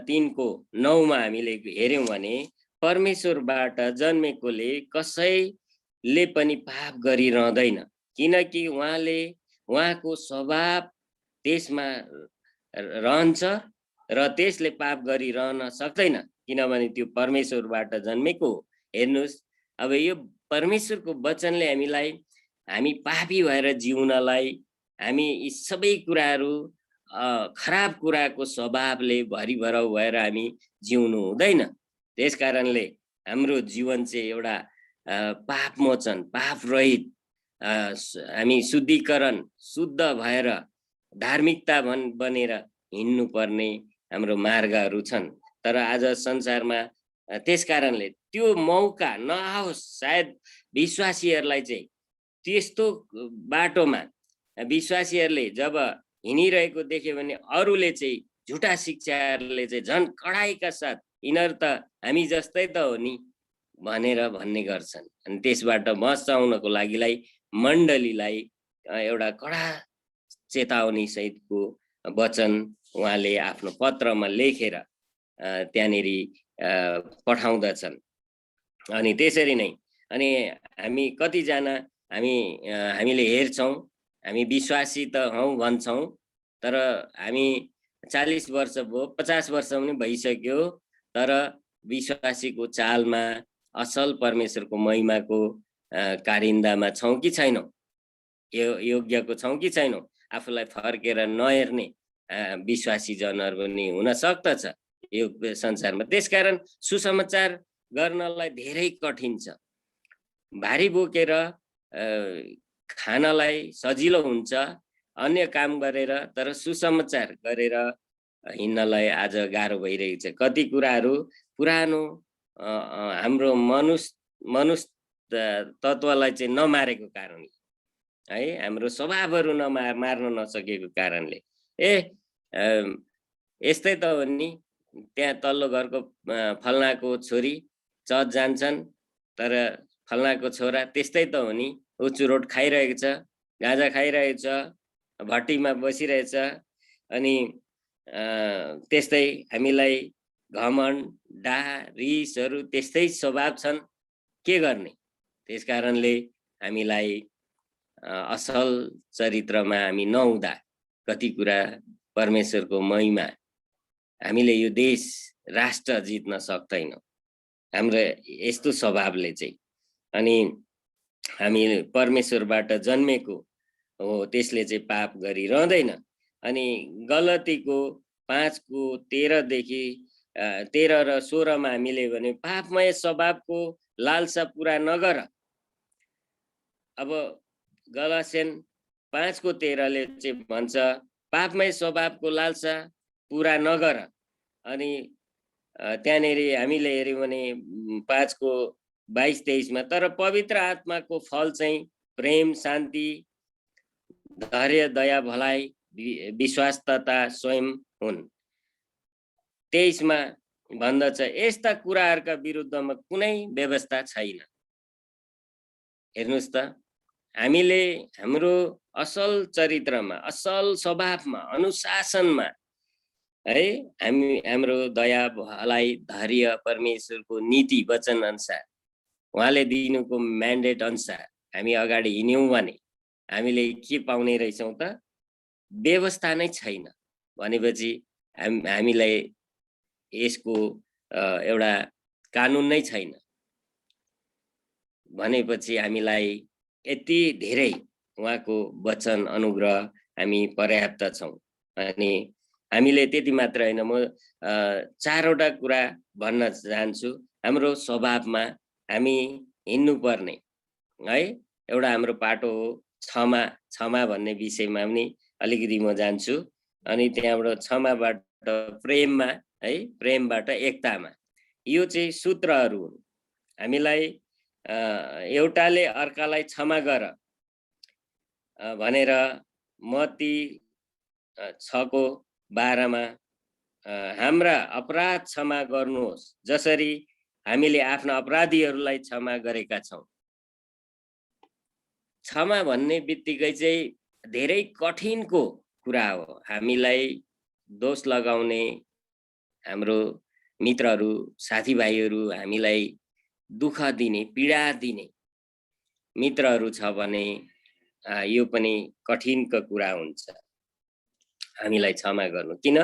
3:9 मा हामीले हेर्यौं भने परमेश्वरबाट जन्मेकोले कसैले पनि पाप गरिरहँदैन, किनकि उहाँको स्वभाव त्यसमा रहन्छ र त्यसले पाप गरिरहन सक्दैन, किनभने त्यो परमेश्वरबाट जन्मेको हो। हेर्नुस्, अब यो परमेश्वरको वचनले हामी पापी भएर जिउनलाई, हामी यी सबै कुराहरू खराब कुराको स्वभावले भरिभराउ भएर हामी जिउनु हुँदैन। त्यसकारणले हाम्रो जीवन चाहिँ एउटा पाप मोचन, पाप रहित, हामी शुद्धिकरण, शुद्ध भएर धार्मिकता बनेर हिँड्नु पर्ने हाम्रो मार्गहरू छन्। तर आज संसारमा त्यसकारणले त्यो मौका नआओस्, सायद विश्वासीहरूलाई चाहिँ त्यस्तो बाटोमा विश्वासीहरूले जब हिँडिरहेको देख्यो भने अरूले चाहिँ झुटा शिक्षाहरूले चाहिँ झन् कडाइका साथ यिनीहरू त हामी जस्तै त हो नि भनेर भन्ने गर्छन्। अनि त्यसबाट बचाउनको लागिलाई मण्डलीलाई एउटा कडा चेतावनी सहितको वचन उहाँले आफ्नो पत्रमा लेखेर त्यहाँनेरि पठाउँदछन्। अनि त्यसरी नै हामी कतिजना हामीले हेर्छौं, हामी विश्वासी त हौ भन्छौं, तर हामी 40 वर्ष भयो, 50 वर्ष पनि भइसक्यो, तर विश्वासीको चालमा, असल परमेश्वरको महिमाको कारिन्दामा छौं कि छैनौं, योग्यको छौं कि छैनौं, आफूलाई फर्केर नहेर्ने विश्वासी जनहरू पनि हुन सक्दछ यो संसारमा। त्यसकारण सुसमाचार गर्नलाई धेरै कठिन छ। भारी बोकेर खानलाई सजिलो हुन्छ अन्य काम गरेर, तर सुसमाचार गरेर हिँड्नलाई आज गाह्रो भइरहेको छ। कति कुराहरू पुरानो हाम्रो मनुष्य तत्त्वलाई चाहिँ नमारेको कारणले है, हाम्रो स्वभावहरू मार्न नसकेको कारणले यस्तै त हो नि। त्यहाँ तल्लो घरको फल्नाको छोरी चर्च जान्छन्, तर फल्नाको छोरा त्यस्तै त हो नि, ऊ चुरोट खाइरहेको छ, गाँजा खाइरहेको छ, भट्टीमा बसिरहेछ। अनि त्यस्तै हामीलाई घमण्ड, डाह, रिसहरू त्यस्तै स्वभाव छन्। के गर्ने? त्यसकारणले हामीलाई असल चरित्रमा हामी नहुँदा कति कुरा परमेश्वरको महिमा, हामीले यो देश राष्ट्र जित्न सक्दैनौँ हाम्रो यस्तो स्वभावले चाहिँ। अनि हामी परमेश्वरबाट जन्मेको हो त्यसले चाहिँ पाप गरिरहँदैन। अनि गलतीको 5:13 देखि 13 र 16 मा हामीले भने पापमय स्वभावको लालसा पुरा नगर। अब गलास्यन 5:13 ले चाहिँ भन्छ पापमय स्वभावको लालसा पुरा नगर। अनि त्यहाँनेर हामीले हेर्यौँ भने 5:22-23 मा तर पवित्र आत्माको फल चाहिँ प्रेम, शान्ति, धैर्य, दया, भलाइ, विश्वास तथा स्वयं हुन्। 23 मा भन्दछ यस्ता कुराहरूका विरुद्धमा कुनै व्यवस्था छैन। हेर्नुस् त हामीले हाम्रो असल चरित्रमा, असल स्वभावमा, अनुशासनमा है हाम्रो दया, भलाइ, धैर्य परमेश्वरको नीति वचन अनुसार उहाँले दिनुको म्यान्डेट अनुसार हामी अगाडि हिँड्यौँ भने हामीले के पाउने रहेछौँ त? व्यवस्था नै छैन भनेपछि हामीलाई यसको एउटा कानुन नै छैन भनेपछि हामीलाई यति धेरै उहाँको वचन अनुग्रह हामी पर्याप्त छौँ। अनि हामीले त्यति मात्र हैन, म 4वटा कुरा भन्न चाहन्छु। हाम्रो स्वभावमा हामी हिँड्नु पर्ने है एउटा हाम्रो पाटो हो क्षमा भन्ने विषयमा पनि अलिकति म जान्छु। अनि त्यहाँबाट क्षमाबाट प्रेममा है प्रेमबाट एकतामा यो चाहिँ सूत्रहरू हुन्। हामीलाई एउटाले अर्कालाई क्षमा गर भनेर मत्ती 6:12 मा हाम्रा अपराध क्षमा गर्नुहोस् जसरी हामीले आफ्ना अपराधीहरूलाई क्षमा गरेका छौँ। क्षमा भन्ने बित्तिकै चाहिँ धेरै कठिनको कुरा हो। हामीलाई दोष लगाउने हाम्रो मित्रहरू, साथीभाइहरू, हामीलाई दुःख दिने, पीडा दिने मित्रहरू छ भने यो पनि कठिनको कुरा हुन्छ हामीलाई क्षमा गर्नु। किन?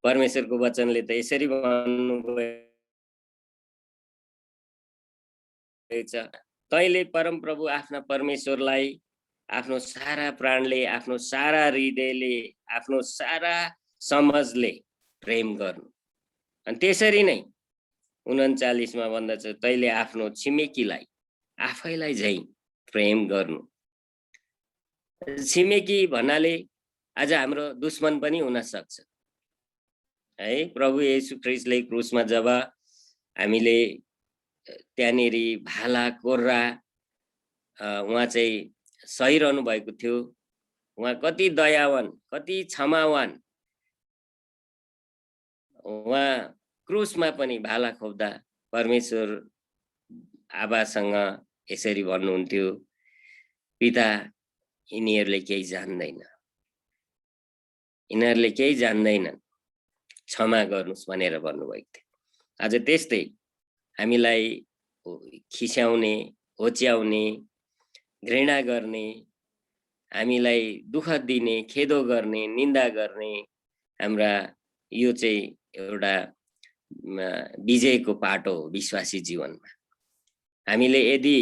परमेश्वरको वचनले त यसरी भन्नुहुन्छ तैले परमप्रभु आफ्ना परमेश्वरलाई आफ्नो सारा प्राणले, आफ्नो सारा हृदयले, आफ्नो सारा समझले प्रेम गर्नु। अनि त्यसरी नै 39 मा भन्दछ तैले आफ्नो छिमेकीलाई आफैलाई झैं प्रेम गर्नु। छिमेकी भन्नाले आज हाम्रो दुश्मन पनि हुन सक्छ है। प्रभु येशू ख्रीष्टले क्रुसमा जब हामीले त्यहाँनेरि भाला कोर्रा उहाँ चाहिँ सहिरहनु भएको थियो, उहाँ कति दयावान, कति क्षमावान। उहाँ क्रुसमा पनि भाला खोप्दा परमेश्वर आबासँग यसरी भन्नुहुन्थ्यो पिता यिनीहरूले केही जान्दैन, यिनीहरूले केही जान्दैनन्, क्षमा गर्नुस् भनेर भन्नुभएको थियो। आज त्यस्तै हामीलाई खिस्याउने, होच्याउने, घृणा गर्ने, हामीलाई दुःख दिने, खेदो गर्ने, निन्दा गर्ने हाम्रा यो चाहिँ एउटा विजयको पाटो हो विश्वासी जीवनमा। हामीले यदि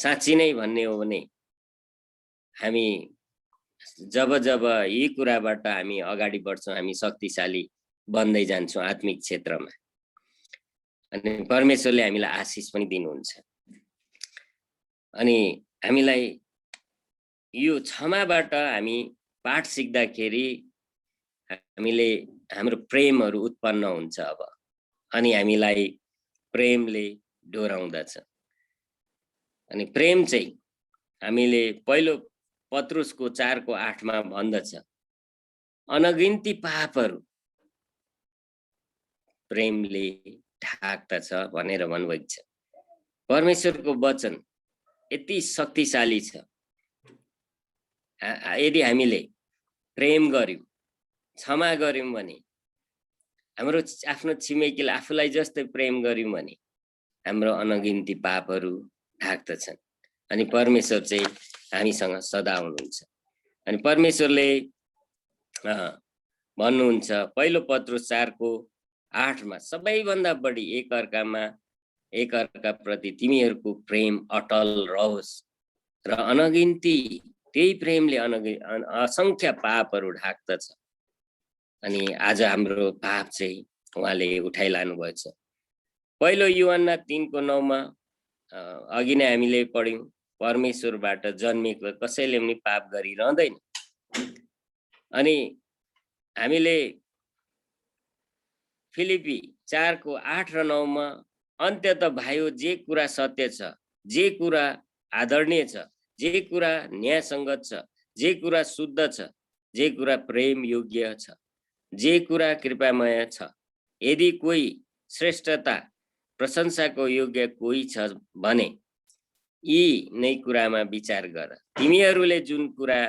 साँच्चै नै भन्ने हो भने हामी जब यी कुराबाट हामी अगाडि बढ्छौँ हामी शक्तिशाली बन्दै जान्छौँ आत्मिक क्षेत्रमा। अनि परमेश्वरले हामीलाई आशिष पनि दिनुहुन्छ। अनि हामीलाई यो क्षमाबाट हामी पाठ सिक्दाखेरि हामीले हाम्रो प्रेमहरू उत्पन्न हुन्छ अब। अनि हामीलाई प्रेमले डोराउँदछ। अनि प्रेम चाहिँ हामीले पहिलो पत्रुसको 4:8 मा भन्दछ अनगिन्ती पापहरू प्रेमले ढाक्दछ भनेर भन्नुभएको छ। परमेश्वरको वचन यति शक्तिशाली छ। यदि हामीले प्रेम गर्यौं, क्षमा गर्यौं भने, हाम्रो आफ्नो छिमेकीले आफूलाई जस्तै प्रेम गर्यौं भने हाम्रो अनगिन्ती पापहरू ढाक्दछन्। अनि परमेश्वर चाहिँ हामीसँग सदा हुनुहुन्छ। अनि परमेश्वरले भन्नुहुन्छ पहिलो पत्रुस 4:8 मा सबैभन्दा बढी एकअर्का प्रति तिमीहरूको प्रेम अटल रहोस् र अनगिन्ती त्यही प्रेमले असंख्य पापहरू ढाक्दछ। अनि आज हाम्रो पाप चाहिँ उहाँले उठाइलानु भएको छ। पहिलो युहन्ना 3:9 अघि नै हामीले पढ्यौं, परमेश्वरबाट जन्मेको कसैले पनि पाप गरिरहँदैन। अनि हामीले फिलिपी 4:8 र 9 अन्त्यत भाइयो जे कुरा सत्य छ, जे कुरा आदरणीय छ, जे कुरा न्यायसङ्गत छ, जे कुरा शुद्ध छ, जे कुरा प्रेम योग्य छ, जे कुरा कृपामय छ, यदि कोही श्रेष्ठता प्रशंसाको योग्य कोही छ भने यी नै कुरामा विचार गर। तिमीहरूले जुन कुरा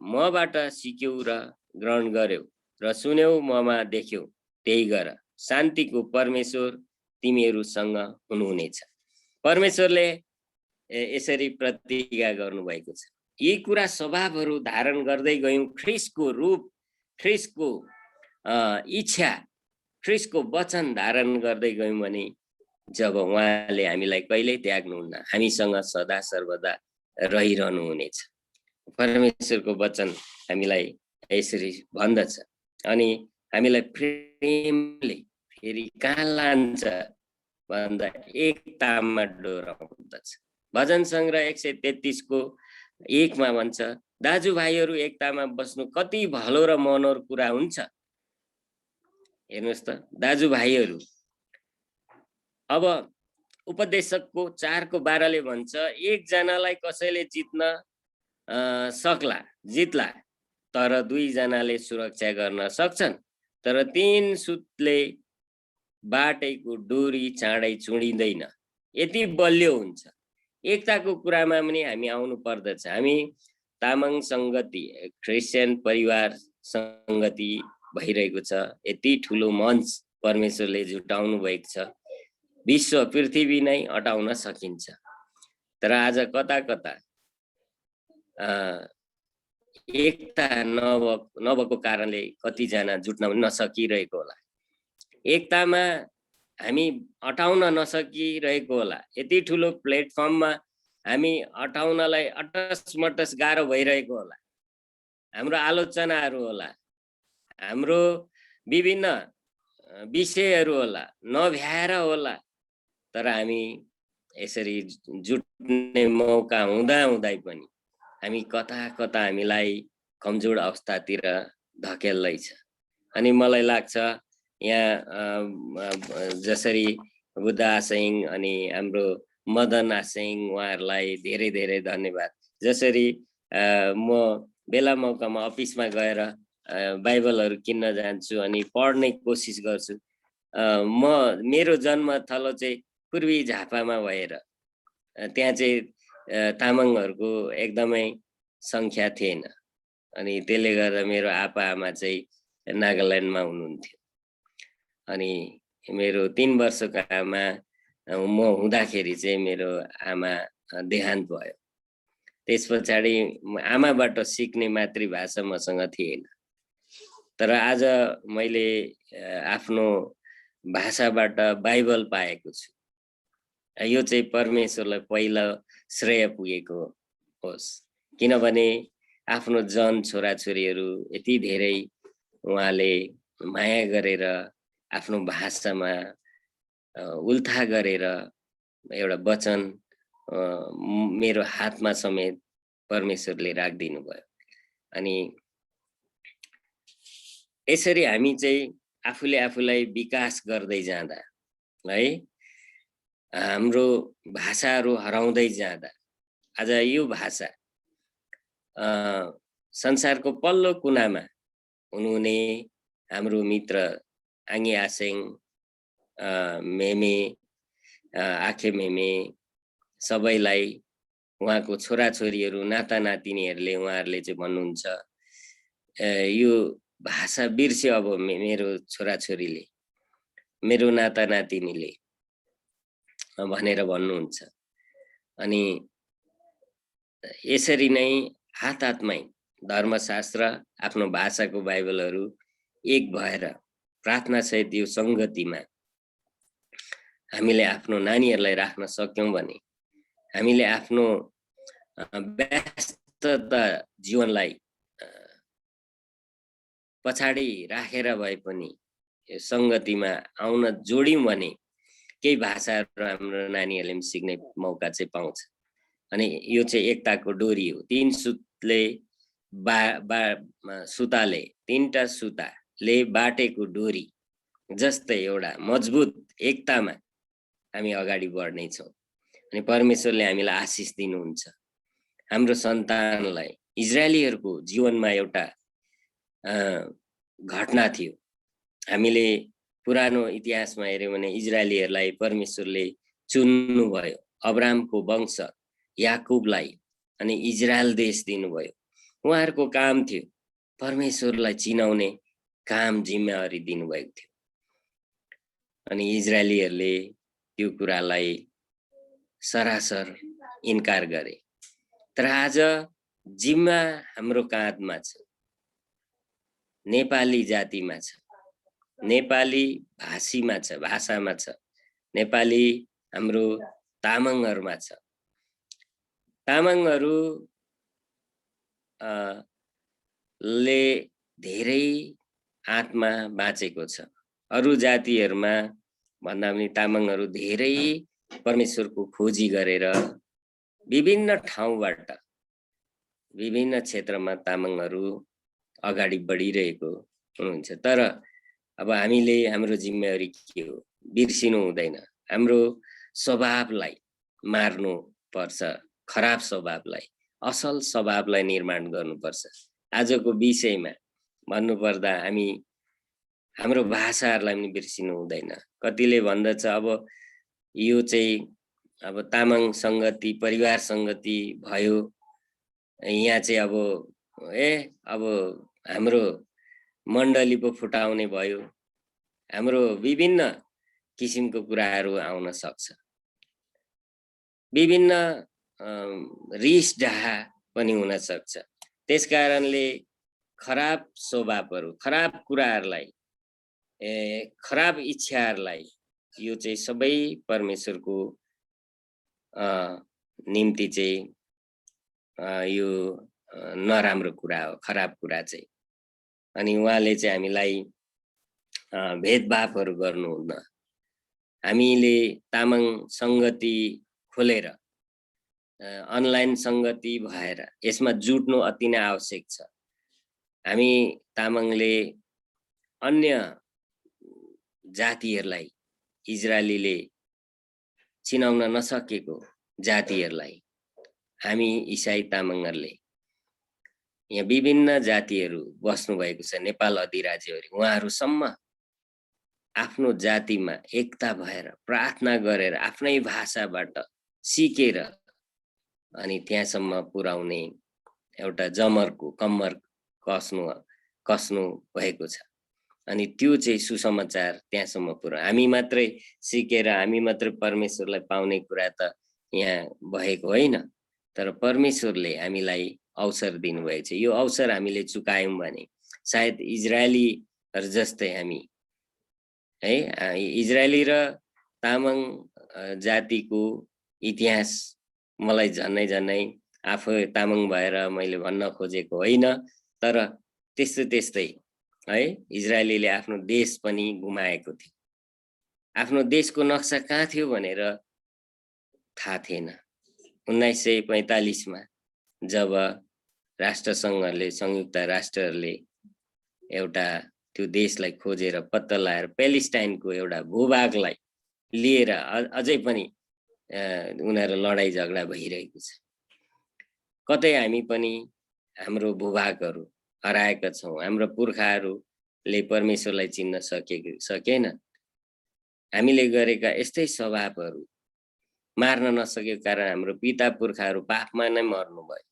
मबाट सिक्यौ र ग्रहण गर्यौ र सुन्यौ ममा देख्यौ त्यही गर। शान्तिको परमेश्वर तिमीहरूसँग हुनुहुनेछ। परमेश्वरले यसरी प्रतिज्ञा गर्नुभएको छ। यी कुरा स्वभावहरू धारण गर्दै गयौं, ख्रीष्टको रूप, ख्रीष्टको इच्छा, ख्रीष्टको वचन धारण गर्दै गयौं भने जब उहाँले हामीलाई कहिल्यै त्याग्नुहुन्न, हामीसँग सदा सर्वदा रहिरहनुहुनेछ। परमेश्वरको वचन हामीलाई यसरी भन्दछ। अनि हामीलाई प्रेमले फेरि कहाँ लान्छ भन्दा एकतामा डोराउँदछ। भजन सङ्ग्रह 133:1 भन्छ, दाजुभाइहरू एकतामा बस्नु कति भलो र मनोहर कुरा हुन्छ। हेर्नुहोस् त, दाजुभाइहरू। अब उपदेशकको 4:12 भन्छ, एकजनालाई कसैले जित्ला, तर दुईजनाले सुरक्षा गर्न सक्छन्। तर 3 सुतले बाटैको डोरी चाँडै चुडिँदैन। यति बलियो हुन्छ। एकताको कुरामा पनि हामी आउनु पर्दछ। हामी तामाङ सङ्गति, क्रिस्चियन परिवार सङ्गति भइरहेको छ। यति ठुलो मञ्च परमेश्वरले जुटाउनु भएको छ, विश्व पृथ्वी नै अटाउन सकिन्छ। तर आज कता कता एकता नभएको कारणले कतिजना जुट्न नसकिरहेको होला। एकतामा हामी अटाउन नसकिरहेको होला। यति ठुलो प्लेटफर्ममा हामी अटाउनलाई अटसमटस गाह्रो भइरहेको होला। हाम्रो आलोचनाहरू होला, हाम्रो विभिन्न विषयहरू होला, नभ्याएर होला। तर हामी यसरी जुट्ने मौका हुँदै पनि हामी कता कता हामीलाई कमजोर अवस्थातिर धकेल्दैछ। अनि मलाई लाग्छ यहाँ जसरी बुद्ध आसिङ अनि हाम्रो मदन आसिङ, उहाँहरूलाई धेरै धेरै धन्यवाद। जसरी म बेला मौकामा अफिसमा गएर बाइबलहरू किन्न जान्छु अनि पढ्ने कोसिस गर्छु। मेरो जन्मथलो चाहिँ पूर्वी झापामा भएर त्यहाँ चाहिँ तामाङहरूको एकदमै सङ्ख्या थिएन। अनि त्यसले गर्दा मेरो आप्पा आमा चाहिँ नागाल्यान्डमा हुनुहुन्थ्यो। अनि मेरो 3 वर्षको आमा म हुँदाखेरि चाहिँ मेरो आमा देहान्त भयो। त्यस पछाडि आमाबाट सिक्ने मातृभाषा मसँग थिएन। तर आज मैले आफ्नो भाषाबाट बाइबल पाएको छु। यो चाहिँ परमेश्वरलाई पहिला श्रेय पुगेको होस्। किनभने आफ्नो जन छोराछोरीहरू यति धेरै उहाँले माया गरेर आफ्नो भाषामा उल्था गरेर एउटा वचन मेरो हातमा समेत परमेश्वरले राखिदिनु भयो। अनि यसरी हामी चाहिँ आफूले आफूलाई विकास गर्दै जाँदा है, हाम्रो भाषाहरू हराउँदै जाँदा आज यो भाषा संसारको पल्लो कुनामा हुनुहुने हाम्रो मित्र आङ्गे आसेङ, मेमे, आखे मेमे सबैलाई उहाँको छोराछोरीहरू, नाता नातिनीहरूले उहाँहरूले चाहिँ भन्नुहुन्छ यो भाषा बिर्स्यो अब मेरो छोराछोरीले, मेरो नाता नातिनीले भनेर भन्नुहुन्छ। अनि यसरी नै हात हातमै धर्मशास्त्र, आफ्नो भाषाको बाइबलहरू एक भएर प्रार्थना सहित यो सङ्गतिमा हामीले आफ्नो नानीहरूलाई राख्न सक्यौँ भने, हामीले आफ्नो व्यस्तता जीवनलाई पछाडि राखेर भए पनि संगतिमा आउन जोड्यौं भने केही भाषाहरू हाम्रो नानीहरूले पनि सिक्ने मौका चाहिँ पाउँछ। अनि यो चाहिँ एकताको डोरी हो। 3 सुतले सुताले 3टा सुताले बाटेको डोरी जस्तै एउटा मजबुत एकतामा हामी अगाडि बढ्नेछौँ। अनि परमेश्वरले हामीलाई आशिष दिनुहुन्छ। हाम्रो सन्तानलाई इजरायलीहरूको जीवनमा एउटा घटना थियो। हामीले पुरानो इतिहासमा हेर्यौं भने इजरायलीहरूलाई परमेश्वरले चुन्नु भयो, अब्राहमको वंश याकुबलाई अनि इजरायल देश दिनुभयो। उहाँहरूको काम थियो परमेश्वरलाई चिनाउने काम, जिम्मेवारी दिनुभएको थियो। अनि इजरायलीहरूले त्यो कुरालाई सरासर इन्कार गरे। तर आज जिम्मा हाम्रो काँधमा छ, नेपाली जातिमा छ, नेपाली भाषीमा छ, भाषामा छ, नेपाली हाम्रो तामाङहरुमा छ। तामाङहरु ले धेरै आत्मा बाँचेको छ। अरु जातिहरुमा भन्दा पनि तामाङहरु धेरै परमेश्वरको खोजी गरेर विभिन्न ठाउँबाट विभिन्न क्षेत्रमा तामाङहरु अगाडि बढिरहेको हुनुहुन्छ। तर अब हामीले हाम्रो जिम्मेवारी के हो? बिर्सिनु हुँदैन। हाम्रो स्वभावलाई मार्नु पर्छ, खराब स्वभावलाई, असल स्वभावलाई निर्माण गर्नुपर्छ। आजको विषयमा भन्नुपर्दा हामी हाम्रो भाषाहरुलाई पनि बिर्सिनु हुँदैन। कतिले भन्दछ अब यो चाहिँ अब तामाङ संगति, परिवार संगति भयो, यहाँ चाहिँ अब हाम्रो मण्डली पो फुटाउने भयो, हाम्रो विभिन्न किसिमको कुराहरू आउन सक्छ। विभिन्न रिस डाहा पनि हुन सक्छ। त्यसकारणले खराब स्वभावहरू, खराब कुराहरूलाई, खराब इच्छाहरूलाई यो चाहिँ सबै परमेश्वरको निम्ति चाहिँ यो नराम्रो कुरा हो, खराब कुरा चाहिँ। अनि उहाँले चाहिँ हामीलाई भेदभावहरू गर्नुहुन्न। हामीले तामाङ संगति खोलेर अनलाइन संगति भएर यसमा जुट्नु अति नै आवश्यक छ। हामी तामाङले अन्य जातिहरूलाई, इजरायलीले चिनाउन नसकेको जातिहरूलाई हामी इसाई तामाङहरूले, यहाँ विभिन्न जातिहरू बस्नु भएको छ नेपाल अधिराज्यहरू, उहाँहरूसम्म आफ्नो जातिमा एकता भएर प्रार्थना गरेर आफ्नै भाषाबाट सिकेर अनि त्यहाँसम्म पुर्याउने एउटा जमरको कम्मर कस्नु भएको छ। अनि त्यो चाहिँ सुसमाचार त्यहाँसम्म पुर्याउ। हामी मात्रै सिकेर हामी मात्रै परमेश्वरलाई पाउने कुरा त यहाँ भएको होइन, तर परमेश्वरले हामीलाई अवसर दिनुभएको छ। यो अवसर हामीले चुकायौं भने सायद इजरायलीहरु जस्तै हामी है, इजरायली र तामाङ जातिको इतिहास मलाई झन्नै आफै तामाङ भएर मैले भन्न खोजेको होइन, तर त्यस्तै है इजरायलीले आफ्नो देश पनि गुमाएको थियो। आफ्नो देशको नक्सा कहाँ थियो भनेर थाहा थिएन। 1945 मा जब राष्ट्रसङ्घले, संयुक्त राष्ट्रहरूले एउटा त्यो देशलाई खोजेर पत्ता लगाएर प्यालेस्टाइनको एउटा भूभागलाई लिएर अझै पनि उनीहरु लडाई झगडा भइरहेको छ। कतै हामी पनि हाम्रो भूभागहरू हराएका छौं। हाम्रो पुर्खाहरूले परमेश्वरलाई चिन्न सकेन। हामीले गरेका यस्तै स्वभावहरू मार्न नसकेको कारण हाम्रो पिता पुर्खाहरू पापमा नै मर्नु भयो।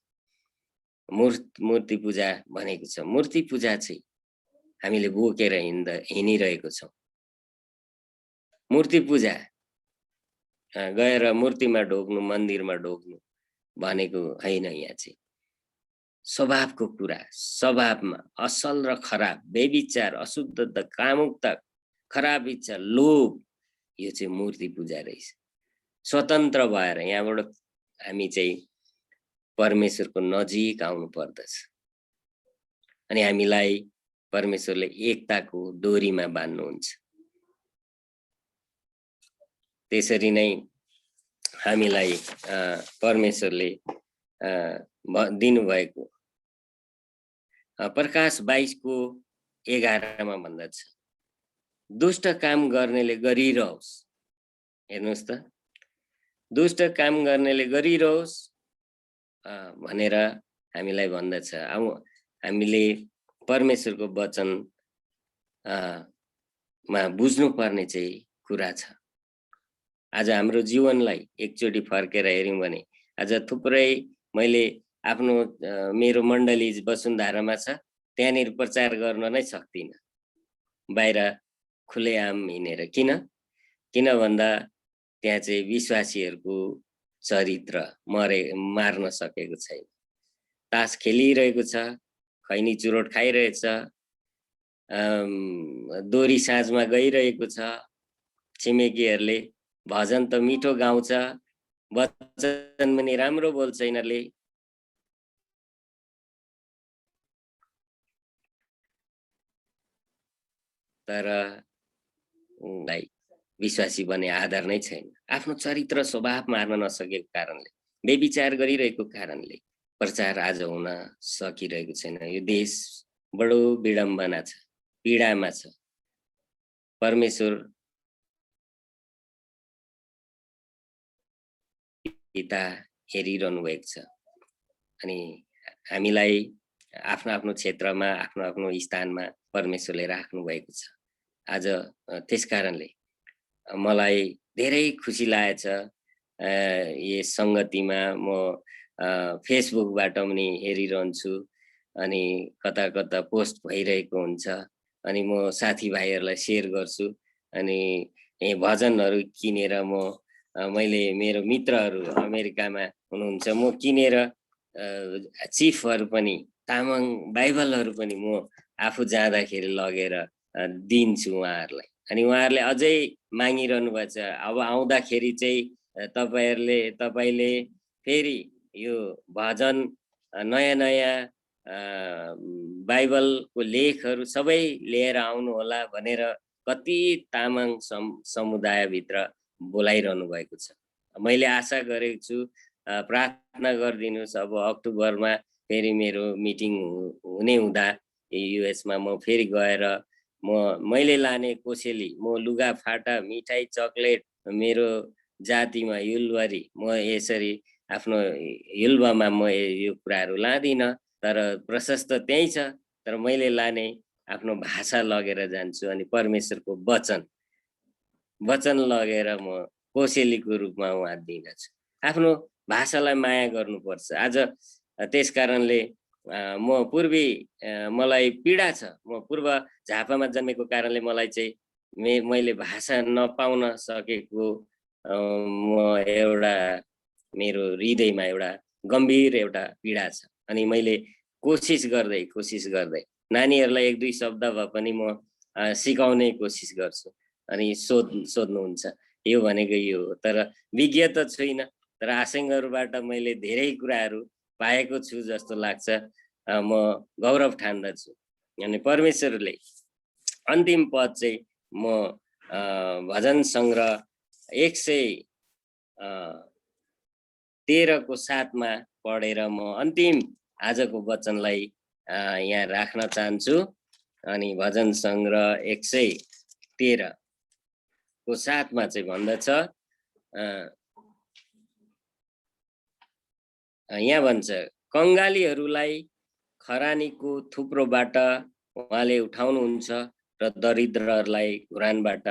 मूर्ति पूजा भनेको छ। मूर्ति पूजा चाहिँ हामीले बोकेर हिँडिरहेको छौं। मूर्ति पूजा गएर मूर्तिमा ढोग्नु, मन्दिरमा ढोग्नु भनेको हैन। यहाँ चाहिँ स्वभावको कुरा, स्वभावमा असल र खराब, बेविचार, अशुद्धता, कामुकता, खराब इच्छा, लोभ, यो चाहिँ मूर्ति पूजा रहेछ। स्वतन्त्र भएर यहाँबाट हामी चाहिँ परमेश्वरको नजिक आउनु पर्दछ अनि हामीलाई परमेश्वरले एकताको डोरीमा बान्नुहुन्छ। त्यसरी नै हामीलाई परमेश्वरले दिनुभएको प्रकाश 22:11 मा भन्दछ, दुष्ट काम गर्नेले गरिरहोस्। हेर्नुहोस् त, दुष्ट काम गर्नेले गरिरहोस् भनेर हामीलाई भन्दछ। हामीले परमेश्वरको वचन मा बुझ्नुपर्ने चाहिँ कुरा छ। आज हाम्रो जीवनलाई एकचोटि फर्केर हेर्यौं भने आज थुप्रै मैले आफ्नो मेरो मण्डली वसुन्धारामा छ, त्यहाँनिर प्रचार गर्न नै सक्दिन बाहिर खुलेआम हिँडेर। किन भन्दा त्यहाँ चाहिँ विश्वासीहरूको चरित्र मार्न सकेको छैन। तास खेलिरहेको छ, खैनी चुरोट खाइरहेछ, दोरी साँझमा गइरहेको छ। छिमेकीहरूले भजन त मिठो गाउँछ, वचन पनि राम्रो बोल्छ यिनीहरूले, तर उनलाई विश्वासी बने आधार नै छैन। आफ्नो चरित्र स्वभाव मार्न नसकेको कारणले, बेविचार गरिरहेको कारणले प्रचार आज हुन सकिरहेको छैन। यो देश बडो विडम्बना छ, पीडामा छ। परमेश्वर पिता हेरिरहनु भएको छ अनि हामीलाई आफ्नो आफ्नो क्षेत्रमा, आफ्नो आफ्नो स्थानमा परमेश्वरले राख्नु भएको छ। आज त्यसकारणले मलाई धेरै खुसी लागेछ। यस संगतिमा म फेसबुकबाट पनि हेरिरहन्छु अनि कता कता पोस्ट भइरहेको हुन्छ अनि म साथीभाइहरूलाई सेयर गर्छु अनि भजनहरू किनेर मैले मेरो मित्रहरू अमेरिकामा हुनुहुन्छ, म किनेर चिफहरू पनि तामाङ बाइबलहरू पनि म आफू जाँदाखेरि लगेर दिन्छु उहाँहरूलाई। अनि उहाँहरूले अझै मागिरहनु भएको छ, अब आउँदाखेरि चाहिँ तपाईले फेरि यो भजन नयाँ नयाँ बाइबलको लेखहरू सबै लिएर आउनु होला भनेर कति तामाङ समुदायभित्र बोलाइरहनु भएको छ। मैले आशा गरेको छु, प्रार्थना गरिदिनुहोस्। अब अक्टोबरमा फेरि मेरो मिटिङ हुने हुँदा युएसमा म फेरि गएर मैले लाने कोसेली, म लुगा फाटा, मिठाई, चकलेट, मेरो जातिमा युलवारी, म यसरी आफ्नो युल्बामा म यो कुराहरू लादिन, तर प्रशस्त त्यही छ। तर मैले लाने आफ्नो भाषा लगेर जान्छु अनि परमेश्वरको वचन लगेर म कोसेलीको रूपमा उहाँ दिनेछु। आफ्नो भाषालाई माया गर्नुपर्छ। आज त्यसकारणले म पूर्वी मलाई पीडा छ। म पूर्व झापामा जन्मेको कारणले मलाई चाहिँ मैले भाषा नपाउन सकेको म एउटा मेरो हृदयमा एउटा गम्भीर एउटा पीडा छ। अनि मैले कोसिस गर्दै नानीहरूलाई 1-2 शब्द भए पनि म सिकाउने कोसिस गर्छु। अनि सोध्नुहुन्छ यो भनेको यो हो, तर विज्ञ त छैन, तर आशंकहरूबाट मैले धेरै कुराहरू पाएको छु जस्तो लाग्छ। म गौरव ठान्दछु। अनि परमेश्वरले अन्तिम पद चाहिँ म भजन सङ्ग्रह 113 को 7 मा पढेर म अन्तिम आजको वचनलाई यहाँ राख्न चाहन्छु। अनि भजन सङ्ग्रह 113 को 7 मा चाहिँ भन्दछ, यहाँ भन्छ, कंगालीहरूलाई खरानीको थुप्रोबाट उहाँले उठाउनुहुन्छ र दरिद्रहरूलाई घुरानबाट